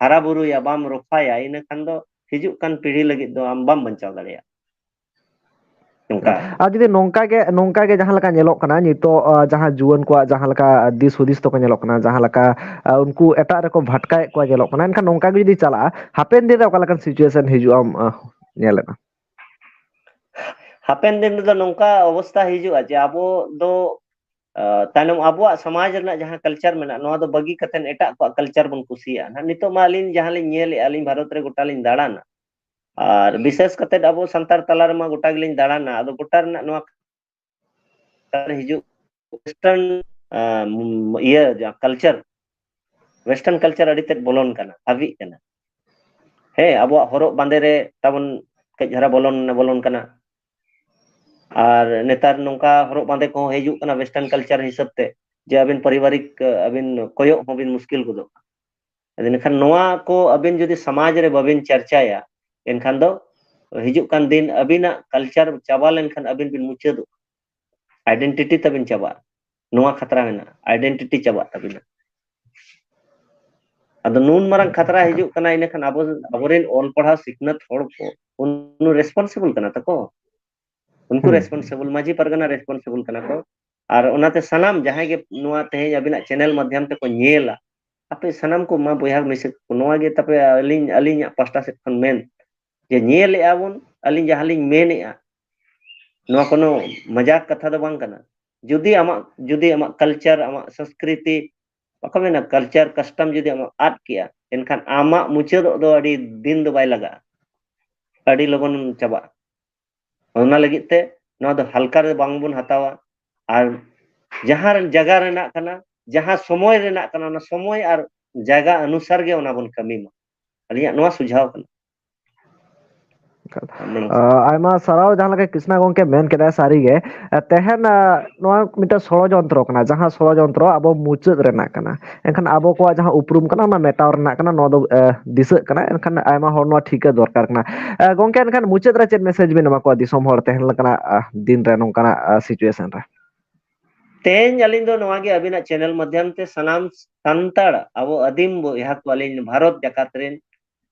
ᱦᱟᱨᱟ ᱵᱩᱨᱩᱭᱟ, ᱵᱟᱢ ᱨᱚᱯᱷᱟᱭᱟ, ᱤᱱᱟᱹ ᱠᱷᱟᱱ ᱫᱚ ᱦᱤᱡᱩᱜ ᱠᱟᱱ ᱯᱤᱲᱦᱤ ᱞᱟᱹᱜᱤᱫ ᱫᱚ ᱟᱢ ᱵᱟᱢ ᱵᱟᱧᱪᱟᱣ ᱫᱟᱲᱮᱭᱟᱜᱼᱟ᱾ ᱱᱚᱝᱠᱟ᱾ ᱟᱨ ᱡᱩᱫᱤ ᱱᱚᱝᱠᱟ ᱜᱮ, ᱱᱚᱝᱠᱟ ᱜᱮ ᱡᱟᱦᱟᱸ ᱞᱮᱠᱟ ᱧᱮᱞᱚᱜ ᱠᱟᱱᱟ ᱱᱤᱛᱚᱜ, ᱟᱸ, ᱡᱟᱦᱟᱸ ᱡᱩᱣᱟᱹᱱ ᱠᱚᱣᱟᱜ ᱡᱟᱦᱟᱸ ᱞᱮᱠᱟ ᱫᱤᱥ ᱦᱩᱫᱤᱥ ᱛᱟᱠᱚ ᱧᱮᱞᱚᱜ ᱠᱟᱱᱟ, ᱡᱟᱦᱟᱸ ᱞᱮᱠᱟ, ᱟᱸ, ᱩᱱᱠᱩ ᱮᱴᱟᱜ ᱨᱮᱠᱚ ᱵᱷᱟᱴᱠᱟᱭᱮᱫ ᱠᱚᱣᱟ ᱧᱮᱞᱚᱜ ᱠᱟᱱᱟ, ᱮᱱᱠᱷᱟᱱ ᱱᱚᱝᱠᱟ ᱜᱮ ᱡᱩᱫᱤ ᱪᱟᱞᱟᱜᱼᱟ, ᱦᱟᱯᱮᱱ ᱫᱤᱱ ᱨᱮ ᱚᱠᱟ ᱞᱮᱠᱟᱱ situation ᱦᱤᱡᱩᱜᱼᱟ, ᱟᱢ, ᱟᱸ, ᱧᱮᱞᱮᱫᱼᱟ? ᱦᱟᱯᱮᱱ ᱫᱤᱱ ᱨᱮᱫᱚ ᱱᱚᱝᱠᱟ ᱚᱵᱚᱥᱛᱟ ᱦᱤᱡᱩᱜᱼᱟ ᱡᱮ ᱟᱵᱚ ᱫᱚ, ᱟᱸ, ᱛᱟᱭᱱᱚᱢ ᱟᱵᱚᱣᱟᱜ ᱥᱚᱢᱟᱡᱽ ᱨᱮᱱᱟᱜ ᱡᱟᱦᱟᱸ culture ᱢᱮᱱᱟᱜᱼᱟ, ᱱᱚᱣᱟ ᱫᱚ ᱵᱟᱹᱜᱤ ᱠᱟᱛᱮᱫ ᱮᱴᱟᱜ ᱠᱚᱣᱟᱜ culture ᱵᱚᱱ ᱠᱩᱥᱤᱭᱟᱜᱼᱟ᱾ ᱱᱟᱦᱟᱜ ᱱᱤᱛᱚᱜ ᱢᱟ ᱟᱹᱞᱤᱧ ᱡᱟᱦᱟᱸ ᱞᱤᱧ ᱧᱮᱞᱮᱫᱼᱟ, ᱟᱹᱞᱤᱧ ᱵᱷᱟᱨᱚᱛ ᱨᱮ ᱜᱚᱴᱟ ᱞᱤᱧ ᱫᱟᱬᱟᱱᱟ, ᱟᱨ ᱵᱤᱥᱮᱥ ᱠᱟᱛᱮᱫ ᱟᱵᱚ ᱥᱟᱱᱛᱟᱲ ᱛᱟᱞᱟ ᱨᱮᱢᱟ ᱜᱚᱴᱟ ᱜᱮᱞᱤᱧ ᱫᱟᱬᱟᱱᱟ, ᱟᱫᱚ ᱜᱚᱴᱟ ᱨᱮᱱᱟᱜ ᱱᱚᱣᱟ ᱦᱤᱡᱩᱜ western, ᱟᱸ, ᱤᱭᱟᱹ, ᱡᱟᱦᱟᱸ culture, western culture ᱟᱹᱰᱤ ᱛᱮᱫ ᱵᱚᱞᱚᱱ ᱠᱟᱱᱟ, ᱦᱟᱹᱵᱤᱜ ᱠᱟᱱᱟ᱾ ᱦᱮᱸ, ᱟᱵᱚᱣᱟᱜ ᱦᱚᱨᱚᱜ ᱵᱟᱸᱫᱮ ᱨᱮ ᱛᱟᱵᱚᱱ ᱠᱟᱹᱡ ᱫᱷᱟᱨᱟ ᱵᱚᱞᱚᱱ, ᱵᱚᱞᱚᱱ ᱠᱟᱱᱟ᱾ ᱟᱨ ᱱᱮᱛᱟᱨ ᱱᱚᱝᱠᱟ ᱦᱚᱨᱚᱜ ᱵᱟᱸᱫᱮ ᱠᱚᱦᱚᱸ ᱦᱤᱡᱩᱜ ᱠᱟᱱᱟ western culture ᱦᱤᱥᱟᱹᱵ ᱛᱮ, ᱡᱮ ᱟᱹᱵᱤᱱ ᱯᱟᱨᱤᱵᱟᱨᱤᱠ, ᱟᱹᱵᱤᱱ ᱠᱚᱭᱚᱜ ᱦᱚᱸᱵᱤᱱ ᱢᱩᱥᱠᱤᱞ ᱜᱚᱫᱚᱜ ᱠᱟᱱᱟ᱾ ᱟᱫᱚ ᱮᱱᱠᱷᱟᱱ ᱱᱚᱣᱟ ᱠᱚ ᱟᱹᱵᱤᱱ ᱡᱩᱫᱤ ᱥᱚᱢᱟᱡᱽ ᱨᱮ ᱵᱟᱹᱵᱤᱱ ᱪᱟᱨᱪᱟᱭᱟ, ᱮᱱᱠᱷᱟᱱ ᱫᱚ ᱦᱤᱡᱩᱜ ᱠᱟᱱ ᱫᱤᱱ ᱟᱹᱵᱤᱱᱟᱜ culture ᱪᱟᱵᱟ ᱞᱮᱱᱠᱷᱟᱱ ᱟᱹᱵᱤᱱ ᱵᱤᱱ ᱢᱩᱪᱟᱹᱫᱚᱜᱼᱟ᱾ Identity ᱛᱟᱵᱤᱱ ᱪᱟᱵᱟᱜᱼᱟ᱾ ᱱᱚᱣᱟ ᱠᱷᱟᱛᱨᱟ ᱢᱮᱱᱟᱜᱼᱟ, identity ᱪᱟᱵᱟᱜ ᱛᱟᱵᱤᱱᱟ᱾ ᱟᱫᱚ ᱱᱩᱱ ᱢᱟᱨᱟᱝ ᱠᱷᱟᱛᱨᱟ ᱦᱤᱡᱩᱜ ᱠᱟᱱᱟ, ᱤᱱᱟᱹᱠᱷᱟᱱ ᱟᱵᱚ, ᱟᱵᱚᱨᱮᱱ ᱚᱞ ᱯᱟᱲᱦᱟᱣ ᱥᱤᱠᱷᱱᱟᱹᱛ ᱦᱚᱲ ᱠᱚ, ᱩᱱᱠᱩ responsible ᱠᱟᱱᱟ ᱛᱟᱠᱚ᱾ ᱩᱱᱠᱩ ᱦᱩᱸ᱾ Responsible, ᱢᱟᱹᱡᱷᱤ ᱯᱟᱨᱜᱟᱱᱟ responsible ᱠᱟᱱᱟ ᱠᱚ᱾ ᱟᱨ ᱚᱱᱟᱛᱮ ᱥᱟᱱᱟᱢ ᱡᱟᱦᱟᱸᱭ ᱜᱮ ᱱᱚᱣᱟ ᱛᱮᱦᱮᱧ ᱟᱵᱤᱱᱟᱜ channel ᱢᱟᱫᱽᱫᱷᱚᱢ ᱛᱮᱠᱚ ᱧᱮᱞᱟ, ᱟᱯᱮ ᱥᱟᱱᱟᱢ ᱠᱚ ᱢᱟ ᱵᱚᱭᱦᱟ ᱢᱤᱥᱤ ᱠᱚ, ᱱᱚᱣᱟ ᱜᱮ ᱛᱟᱯᱮ ᱟᱹᱞᱤᱧ, ᱟᱹᱞᱤᱧᱟᱜ ᱯᱟᱥᱴᱟ ᱥᱮᱫ ᱠᱷᱚᱱ ᱢᱮᱱ, ᱡᱮ ᱧᱮᱞᱮᱜᱼᱟ ᱵᱚᱱ, ᱟᱹᱞᱤᱧ ᱡᱟᱦᱟᱸ ᱞᱤᱧ ᱢᱮᱱᱮᱜᱼᱟ, ᱱᱚᱣᱟ ᱠᱳᱱᱳ ᱢᱟᱡᱟᱠ ᱠᱟᱛᱷᱟ ᱫᱚ ᱵᱟᱝ ᱠᱟᱱᱟ᱾ ᱡᱩᱫᱤ ᱟᱢᱟᱜ, ᱡᱩᱫᱤ ᱟᱢᱟᱜ culture, ᱟᱢᱟᱜ ᱥᱚᱝᱥᱠᱨᱤᱛᱤ, ᱵᱟᱠᱚ ᱢᱮᱱᱟ culture, custom ᱡᱩᱫᱤ ᱟᱢᱟᱜ ᱟᱫ ᱠᱮᱜᱼᱟ, ᱮᱱᱠᱷᱟᱱ ᱟᱢᱟᱜ ᱢᱩᱪᱟᱹᱫᱚᱜ ᱫᱚ ᱟᱹᱰᱤ ᱫᱤᱱ ᱫᱚ ᱵᱟᱭ ᱞᱟᱜᱟᱜᱼᱟ, ᱟᱹᱰᱤ ᱞᱚᱜᱚᱱ ᱪᱟᱵᱟᱜᱼᱟ᱾ ᱚᱱᱟ ᱞᱟᱹᱜᱤᱫ ᱛᱮ ᱱᱚᱣᱟ ᱫᱚ ᱦᱟᱞᱠᱟ ᱨᱮ ᱵᱟᱝ ᱵᱚᱱ ᱦᱟᱛᱟᱣᱟ᱾ ᱟᱨ ᱡᱟᱦᱟᱸ ᱨᱮ-, ᱡᱟᱭᱜᱟ ᱨᱮᱱᱟᱜ ᱠᱟᱱᱟ, ᱡᱟᱦᱟᱸ ᱥᱚᱢᱚᱭ ᱨᱮᱱᱟᱜ ᱠᱟᱱᱟ, ᱚᱱᱟ ᱥᱚᱢᱚᱭ ᱟᱨ ᱡᱟᱭᱜᱟ ᱚᱱᱩᱥᱟᱨ ᱜᱮ ᱚᱱᱟ ᱵᱚᱱ ᱠᱟᱹᱢᱤ ᱢᱟ᱾ ᱟᱹᱞᱤᱧᱟᱜ ᱱᱚᱣᱟ ᱥᱩᱡᱷᱟᱣ ᱠᱟᱱᱟ᱾ ᱮᱠᱟᱞ᱾ ᱢᱟᱲᱟᱝ ᱥᱮᱫ᱾ ᱟᱭᱢᱟ ᱥᱟᱨᱦᱟᱣ, ᱡᱟᱦᱟᱸ ᱞᱮᱠᱟ ᱠᱨᱤᱥᱱᱟ ᱜᱚᱝᱠᱮ ᱢᱮᱱ ᱠᱮᱫᱟᱭ, ᱥᱟᱹᱨᱤ ᱜᱮ᱾ ᱛᱮᱦᱮᱧ, ᱟ, ᱱᱚᱣᱟ ᱢᱤᱫᱴᱟᱝ ᱥᱚᱲᱚᱡᱚᱱᱛᱨᱚ ᱠᱟᱱᱟ, ᱡᱟᱦᱟᱸ ᱥᱚᱲᱚᱡᱚᱱᱛᱨᱚ ᱟᱵᱚ ᱢᱩᱪᱟᱹᱫ ᱨᱮᱱᱟᱜ ᱠᱟᱱᱟ᱾ ᱮᱱᱠᱷᱟᱱ ᱟᱵᱚ ᱠᱚᱣᱟᱜ ᱡᱟᱦᱟᱸ ᱩᱯᱨᱩᱢ ᱠᱟᱱᱟ, ᱚᱱᱟ ᱢᱮᱴᱟᱣ ᱨᱮᱱᱟᱜ ᱠᱟᱱᱟ, ᱱᱚᱣᱟ ᱫᱚ, ᱮ, ᱫᱤᱥᱟᱹᱜ ᱠᱟᱱᱟ᱾ ᱮᱱᱠᱷᱟᱱ ᱟᱭᱢᱟ ᱦᱚᱲ ᱱᱚᱣᱟ ᱴᱷᱤᱠᱟᱹ ᱫᱚᱨᱠᱟᱨ ᱠᱟᱱᱟ᱾ ᱮ, ᱜᱚᱝᱠᱮ, ᱮᱱᱠᱷᱟᱱ ᱢᱩᱪᱟᱹᱫ ᱨᱮ ᱪᱮᱫ message ᱵᱤᱱ ᱮᱢᱟ ᱠᱚᱣᱟ ᱫᱤᱥᱚᱢ ᱦᱚᱲ ᱛᱮᱦᱮᱧ ᱞᱮᱠᱟᱱᱟᱜ, ᱟ, ᱫᱤᱱ ᱨᱮ, ᱱᱚᱝᱠᱟᱱᱟᱜ, ᱟ, situation ᱨᱮ? ᱛᱮᱦᱮᱧ ᱟᱹᱞᱤᱧ ᱫᱚ ᱱᱚᱣᱟ ᱜᱮ ᱟᱹᱵᱤᱱᱟᱜ channel ᱢᱟᱫᱽᱫᱷᱚᱢ ᱛᱮ ᱥᱟᱱᱟᱢ ᱥᱟᱱᱛᱟᱲ ᱟᱵᱚ ᱟᱹᱫᱤᱢ ᱵᱚᱭᱦᱟ ᱠᱚ, ᱟᱹᱞᱤᱧ ᱵᱷᱟᱨᱚᱛ ᱡᱟᱠᱟᱛ ᱨᱮᱱ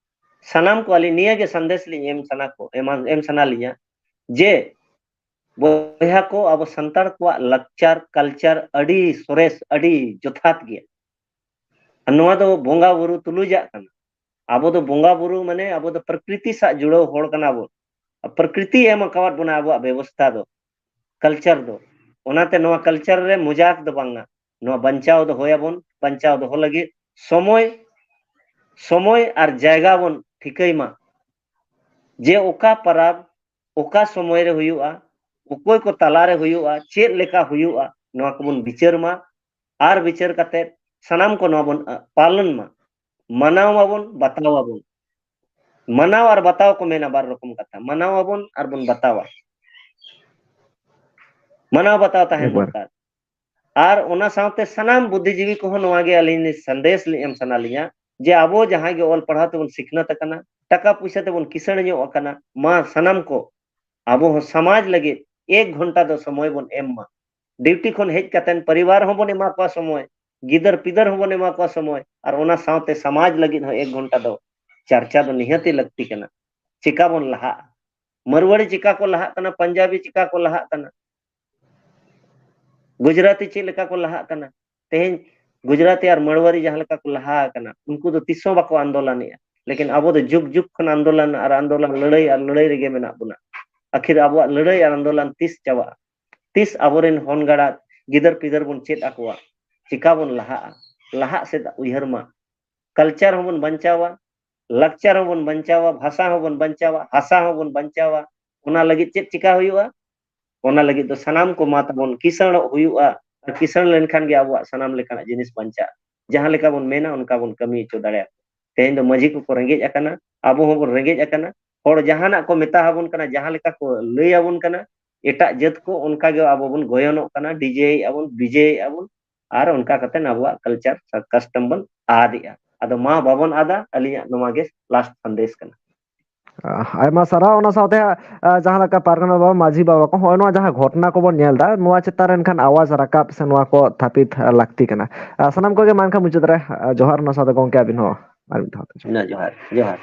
ᱥᱟᱱᱟᱢ ᱠᱚ ᱟᱹᱞᱤᱧ ᱱᱤᱭᱟᱹ ᱜᱮ ᱥᱟᱸᱫᱮᱥ ᱞᱤᱧ ᱮᱢ ᱥᱟᱱᱟ ᱠᱚ, ᱮᱢᱟ-, ᱮᱢ ᱥᱟᱱᱟ ᱞᱤᱧᱟ ᱡᱮ ᱵᱚᱭᱦᱟ ᱠᱚ, ᱟᱵᱚ ᱥᱟᱱᱛᱟᱲ ᱠᱚᱣᱟᱜ ᱞᱟᱠᱪᱟᱨ, culture ᱟᱹᱰᱤ ᱥᱚᱨᱮᱥ, ᱟᱹᱰᱤ ᱡᱚᱛᱷᱟᱛ ᱜᱮᱭᱟ᱾ ᱟᱨ ᱱᱚᱣᱟ ᱫᱚ ᱵᱚᱸᱜᱟ ᱵᱩᱨᱩ ᱛᱩᱞᱩᱡᱟᱜ ᱠᱟᱱᱟ᱾ ᱟᱵᱚ ᱫᱚ ᱵᱚᱸᱜᱟ ᱵᱩᱨᱩ, ᱢᱟᱱᱮ ᱟᱵᱚ ᱫᱚ ᱯᱨᱚᱠᱨᱤᱛᱤ ᱥᱟᱶ ᱡᱩᱲᱟᱹᱣ ᱦᱚᱲ ᱠᱟᱱᱟ ᱵᱚᱱ᱾ ᱟᱨ ᱯᱨᱚᱠᱨᱤᱛᱤ ᱮᱢ ᱟᱠᱟᱣᱟᱫ ᱵᱚᱱᱟ ᱟᱵᱚᱣᱟᱜ ᱵᱮᱵᱚᱥᱛᱷᱟ ᱫᱚ, culture ᱫᱚ᱾ ᱚᱱᱟᱛᱮ ᱱᱚᱣᱟ culture ᱨᱮ ᱢᱚᱡᱟᱠ ᱫᱚ ᱵᱟᱝᱟ᱾ ᱱᱚᱣᱟ ᱵᱟᱧᱪᱟᱣ ᱫᱚᱦᱚᱭᱟᱵᱚᱱ, ᱵᱟᱧᱪᱟᱣ ᱫᱚᱦᱚ ᱞᱟᱹᱜᱤᱫ ᱥᱚᱢᱚᱭ, ᱥᱚᱢᱚᱭ ᱟᱨ ᱡᱟᱭᱜᱟ ᱵᱚᱱ ᱴᱷᱤᱠᱟᱹᱭ ᱢᱟ᱾ ᱡᱮ ᱚᱠᱟ ᱯᱟᱨᱟᱵᱽ ᱚᱠᱟ ᱥᱚᱢᱚᱭ ᱨᱮ ᱦᱩᱭᱩᱜᱼᱟ, ᱚᱠᱚᱭ ᱠᱚ ᱛᱟᱞᱟ ᱨᱮ ᱦᱩᱭᱩᱜᱼᱟ, ᱪᱮᱫ ᱞᱮᱠᱟ ᱦᱩᱭᱩᱜᱼᱟ, ᱱᱚᱣᱟ ᱠᱚᱵᱚᱱ ᱵᱤᱪᱟᱹᱨ ᱢᱟ᱾ ᱟᱨ ᱵᱤᱪᱟᱹᱨ ᱠᱟᱛᱮ ᱥᱟᱱᱟᱢ ᱠᱚ ᱱᱚᱣᱟ ᱵᱚᱱ, ᱟ, ᱯᱟᱞᱚᱱ ᱢᱟ᱾ ᱢᱟᱱᱟᱣ ᱢᱟᱵᱚᱱ, ᱵᱟᱛᱟᱣ ᱟᱵᱚᱱ᱾ ᱢᱟᱱᱟᱣ ᱟᱨ ᱵᱟᱛᱟᱣ ᱠᱚ ᱢᱮᱱᱟ ᱵᱟᱨ ᱨᱚᱠᱚᱢ ᱠᱟᱛᱷᱟ, ᱢᱟᱱᱟᱣ ᱟᱵᱚᱱ ᱟᱨ ᱵᱚᱱ ᱵᱟᱛᱟᱣᱟ᱾ ᱢᱟᱱᱟᱣ ᱵᱟᱛᱟᱣ ᱛᱟᱦᱮᱱ ᱮᱠᱵᱟᱨ᱾ ᱫᱚᱨᱠᱟᱨ᱾ ᱟᱨ ᱚᱱᱟ ᱥᱟᱶᱛᱮ ᱥᱟᱱᱟᱢ ᱵᱩᱫᱽᱫᱷᱤᱡᱤᱵᱤ ᱠᱚᱦᱚᱸ ᱱᱚᱣᱟ ᱜᱮ ᱟᱹᱞᱤᱧ ᱥᱟᱸᱫᱮᱥ ᱞᱤᱧ ᱮᱢ ᱥᱟᱱᱟ ᱞᱤᱧᱟ ᱡᱮ ᱟᱵᱚ ᱡᱟᱦᱟᱸᱭ ᱜᱮ ᱚᱞ ᱯᱟᱲᱦᱟᱣ ᱛᱮᱵᱚᱱ ᱥᱤᱠᱷᱱᱟᱹᱛ ᱟᱠᱟᱱᱟ, ᱴᱟᱠᱟ ᱯᱩᱭᱥᱟᱹ ᱛᱮᱵᱚᱱ ᱠᱤᱥᱟᱹᱬ ᱧᱚᱜ ᱟᱠᱟᱱᱟ, ᱢᱟ ᱥᱟᱱᱟᱢ ᱠᱚ ᱟᱵᱚ ᱦᱚᱸ ᱥᱚᱢᱟᱡᱽ ᱞᱟᱹᱜᱤᱫ ᱮᱠ ᱜᱷᱚᱱᱴᱟ ᱫᱚ ᱥᱚᱢᱚᱭ ᱵᱚᱱ ᱮᱢ ᱢᱟ᱾ ᱰᱤᱭᱩᱴᱤ ᱠᱷᱚᱱ ᱦᱮᱡ ᱠᱟᱛᱮᱱ ᱯᱚᱨᱤᱵᱟᱨ ᱦᱚᱸᱵᱚᱱ ᱮᱢᱟ ᱠᱚᱣᱟ ᱥᱚᱢᱚᱭ, ᱜᱤᱫᱟᱹᱨ ᱯᱤᱫᱟᱹᱨ ᱦᱚᱸᱵᱚᱱ ᱮᱢᱟ ᱠᱚᱣᱟ ᱥᱚᱢᱚᱭ, ᱟᱨ ᱚᱱᱟ ᱥᱟᱶᱛᱮ ᱥᱚᱢᱟᱡᱽ ᱞᱟᱹᱜᱤᱫ ᱦᱚᱸ ᱮᱠ ᱜᱷᱚᱱᱴᱟ ᱫᱚ ᱪᱟᱨᱪᱟ ᱫᱚ ᱱᱤᱦᱟᱹᱛᱤ ᱞᱟᱹᱠᱛᱤ ᱠᱟᱱᱟ᱾ ᱪᱮᱠᱟ ᱵᱚᱱ ᱞᱟᱦᱟᱜᱼᱟ? ᱢᱟᱨᱣᱟᱲᱤ ᱪᱮᱠᱟ ᱠᱚ ᱞᱟᱦᱟᱜ ᱠᱟᱱᱟ, ᱯᱟᱧᱡᱟᱵᱤ ᱪᱮᱠᱟ ᱠᱚ ᱞᱟᱦᱟᱜ ᱠᱟᱱᱟ, ᱜᱩᱡᱽᱨᱟᱴᱤ ᱪᱮᱫ ᱞᱮᱠᱟ ᱠᱚ ᱞᱟᱦᱟᱜ ᱠᱟᱱᱟ᱾ ᱛᱮᱦᱮᱧ ᱜᱩᱡᱽᱨᱟᱴᱤ ᱟᱨ ᱢᱟᱨᱣᱟᱲᱤ ᱡᱟᱦᱟᱸ ᱞᱮᱠᱟ ᱠᱚ ᱞᱟᱦᱟ ᱟᱠᱟᱱᱟ, ᱩᱱᱠᱩ ᱫᱚ ᱛᱤᱥ ᱦᱚᱸ ᱵᱟᱠᱚ ᱟᱱᱫᱳᱞᱚᱱᱮᱜᱼᱟ᱾ ᱞᱮᱠᱤᱱ ᱟᱵᱚ ᱫᱚ ᱡᱩᱜᱽ ᱡᱩᱜᱽ ᱠᱷᱚᱱ ᱟᱱᱫᱳᱞᱚᱱ ᱟᱨ ᱟᱱᱫᱳᱞᱚᱱ, ᱞᱟᱹᱲᱦᱟᱹᱭ ᱟᱨ ᱞᱟᱹᱲᱦᱟᱹᱭ ᱨᱮᱜᱮ ᱢᱮᱱᱟᱜ ᱵᱚᱱᱟ᱾ ᱟᱹᱠᱷᱤᱨ ᱟᱵᱚᱣᱟᱜ ᱞᱟᱹᱲᱦᱟᱹᱭ ᱟᱨ ᱟᱱᱫᱳᱞᱚᱱ ᱛᱤᱥ ᱪᱟᱵᱟᱜᱼᱟ? ᱛᱤᱥ ᱟᱵᱚᱨᱮᱱ ᱦᱚᱱ ᱜᱟᱲᱟ ᱜᱤᱫᱟᱹᱨ ᱯᱤᱫᱟᱹᱨ ᱵᱚᱱ ᱪᱮᱫ ᱟᱠᱚᱣᱟ? ᱪᱮᱠᱟ ᱵᱚᱱ ᱞᱟᱦᱟᱜᱼᱟ? ᱞᱟᱦᱟᱜ ᱥᱮᱫ ᱩᱭᱦᱟᱹᱨ ᱢᱟ᱾ ᱠᱟᱞᱪᱟᱨ ᱦᱚᱸᱵᱚᱱ ᱵᱟᱧᱪᱟᱣᱟ, ᱞᱟᱠᱪᱟᱨ ᱦᱚᱸᱵᱚᱱ ᱵᱟᱧᱪᱟᱣᱟ, ᱵᱷᱟᱥᱟ ᱦᱚᱸᱵᱚᱱ ᱵᱟᱧᱪᱟᱣᱟ, ᱦᱟᱥᱟ ᱦᱚᱸᱵᱚᱱ ᱵᱟᱧᱪᱟᱣᱟ᱾ ᱚᱱᱟ ᱞᱟᱹᱜᱤᱫ ᱪᱮᱫ ᱪᱮᱠᱟ ᱦᱩᱭᱩᱜᱼᱟ? ᱚᱱᱟ ᱞᱟᱹᱜᱤᱫ ᱫᱚ ᱥᱟᱱᱟᱢ ᱠᱚ ᱢᱟ ᱛᱟᱵᱚᱱ ᱠᱤᱥᱟᱹᱬᱚᱜ ᱦᱩᱭᱩᱜᱼᱟ᱾ ᱟᱨ ᱠᱤᱥᱟᱹᱬ ᱞᱮᱱᱠᱷᱟᱱ ᱜᱮ ᱟᱵᱚᱣᱟᱜ ᱥᱟᱱᱟᱢ ᱞᱮᱠᱟᱱᱟᱜ ᱡᱤᱱᱤᱥ ᱵᱟᱧᱪᱟᱜᱼᱟ᱾ ᱡᱟᱦᱟᱸ ᱞᱮᱠᱟ ᱵᱚᱱ ᱢᱮᱱᱟ, ᱚᱱᱠᱟ ᱵᱚᱱ ᱠᱟᱹᱢᱤ ᱦᱚᱪᱚ ᱫᱟᱲᱮᱭᱟᱜᱼᱟ᱾ ᱛᱮᱦᱮᱧ ᱫᱚ ᱢᱟᱹᱡᱷᱤ ᱠᱚᱠᱚ ᱨᱮᱸᱜᱮᱡ ᱟᱠᱟᱱᱟ, ᱟᱵᱚ ᱦᱚᱸᱵᱚᱱ ᱨᱮᱸᱜᱮᱡ ᱟᱠᱟᱱᱟ᱾ ᱦᱚᱲ ᱡᱟᱦᱟᱱᱟᱜ ᱠᱚ ᱢᱮᱛᱟ ᱟᱵᱚᱱ ᱠᱟᱱᱟ, ᱡᱟᱦᱟᱸ ᱞᱮᱠᱟ ᱠᱚ ᱞᱟᱹᱭ ᱟᱵᱚᱱ ᱠᱟᱱᱟ, ᱮᱴᱟᱜ ᱡᱟᱹᱛ ᱠᱚ ᱚᱱᱠᱟ ᱜᱮ ᱟᱵᱚ ᱵᱚᱱ ᱜᱚᱭᱚᱱᱚᱜ ᱠᱟᱱᱟ, ᱰᱤᱡᱮᱭᱮᱫ ᱟᱵᱚᱱ, ᱵᱤᱡᱮᱭᱮᱫ ᱟᱵᱚᱱ, ᱟᱨ ᱚᱱᱠᱟ ᱠᱟᱛᱮ ᱟᱵᱚᱣᱟᱜ ᱠᱟᱞᱪᱟᱨ ᱥᱮ ᱠᱟᱥᱴᱚᱢ ᱵᱚᱱ ᱟᱫᱮᱜᱼᱟ᱾ ᱟᱫᱚ ᱢᱟ ᱵᱟᱵᱚᱱ ᱟᱫᱟ, ᱟᱹᱞᱤᱧᱟᱜ ᱱᱚᱣᱟ ᱜᱮ ᱞᱟᱥᱴ ᱥᱟᱸᱫᱮᱥ ᱠᱟᱱᱟ᱾ ᱟᱭᱢᱟ ᱥᱟᱨᱦᱟᱣ᱾ ᱚᱱᱟ ᱥᱟᱶᱛᱮ ᱦᱟᱸᱜ, ᱟ, ᱡᱟᱦᱟᱸ ᱞᱮᱠᱟ ᱯᱟᱨᱜᱟᱱᱟ ᱵᱟᱵᱟ, ᱢᱟᱹᱡᱷᱤ ᱵᱟᱵᱟ ᱠᱚ, ᱦᱚᱸᱜᱼᱚᱭ ᱱᱚᱣᱟ ᱡᱟᱦᱟᱸ ᱜᱷᱚᱴᱚᱱᱟ ᱠᱚᱵᱚᱱ ᱧᱮᱞ ᱮᱫᱟ, ᱱᱚᱣᱟ ᱪᱮᱛᱟᱱ ᱨᱮ ᱮᱱᱠᱷᱟᱱ ᱟᱣᱟᱡᱽ ᱨᱟᱠᱟᱵ ᱥᱮ ᱱᱚᱣᱟ ᱠᱚ ᱛᱷᱟᱯᱤᱛ, ᱟ, ᱞᱟᱹᱠᱛᱤ ᱠᱟᱱᱟ᱾ ᱟ, ᱥᱟᱱᱟᱢ ᱠᱚᱜᱮ ᱢᱟ ᱮᱱᱠᱷᱟᱱ ᱢᱩᱪᱟᱹᱫ ᱨᱮ, ᱟ, ᱡᱚᱦᱟᱨ, ᱚᱱᱟ ᱥᱟᱶᱛᱮ ᱜᱚᱝᱠᱮ ᱟᱹᱵᱤᱱ ᱦᱚᱸ ᱟᱨ ᱢᱤᱫ ᱫᱷᱟᱣ ᱛᱮ ᱡᱚᱦᱟᱨ᱾ ᱡᱚᱦᱟᱨ, ᱡᱚᱦᱟᱨ᱾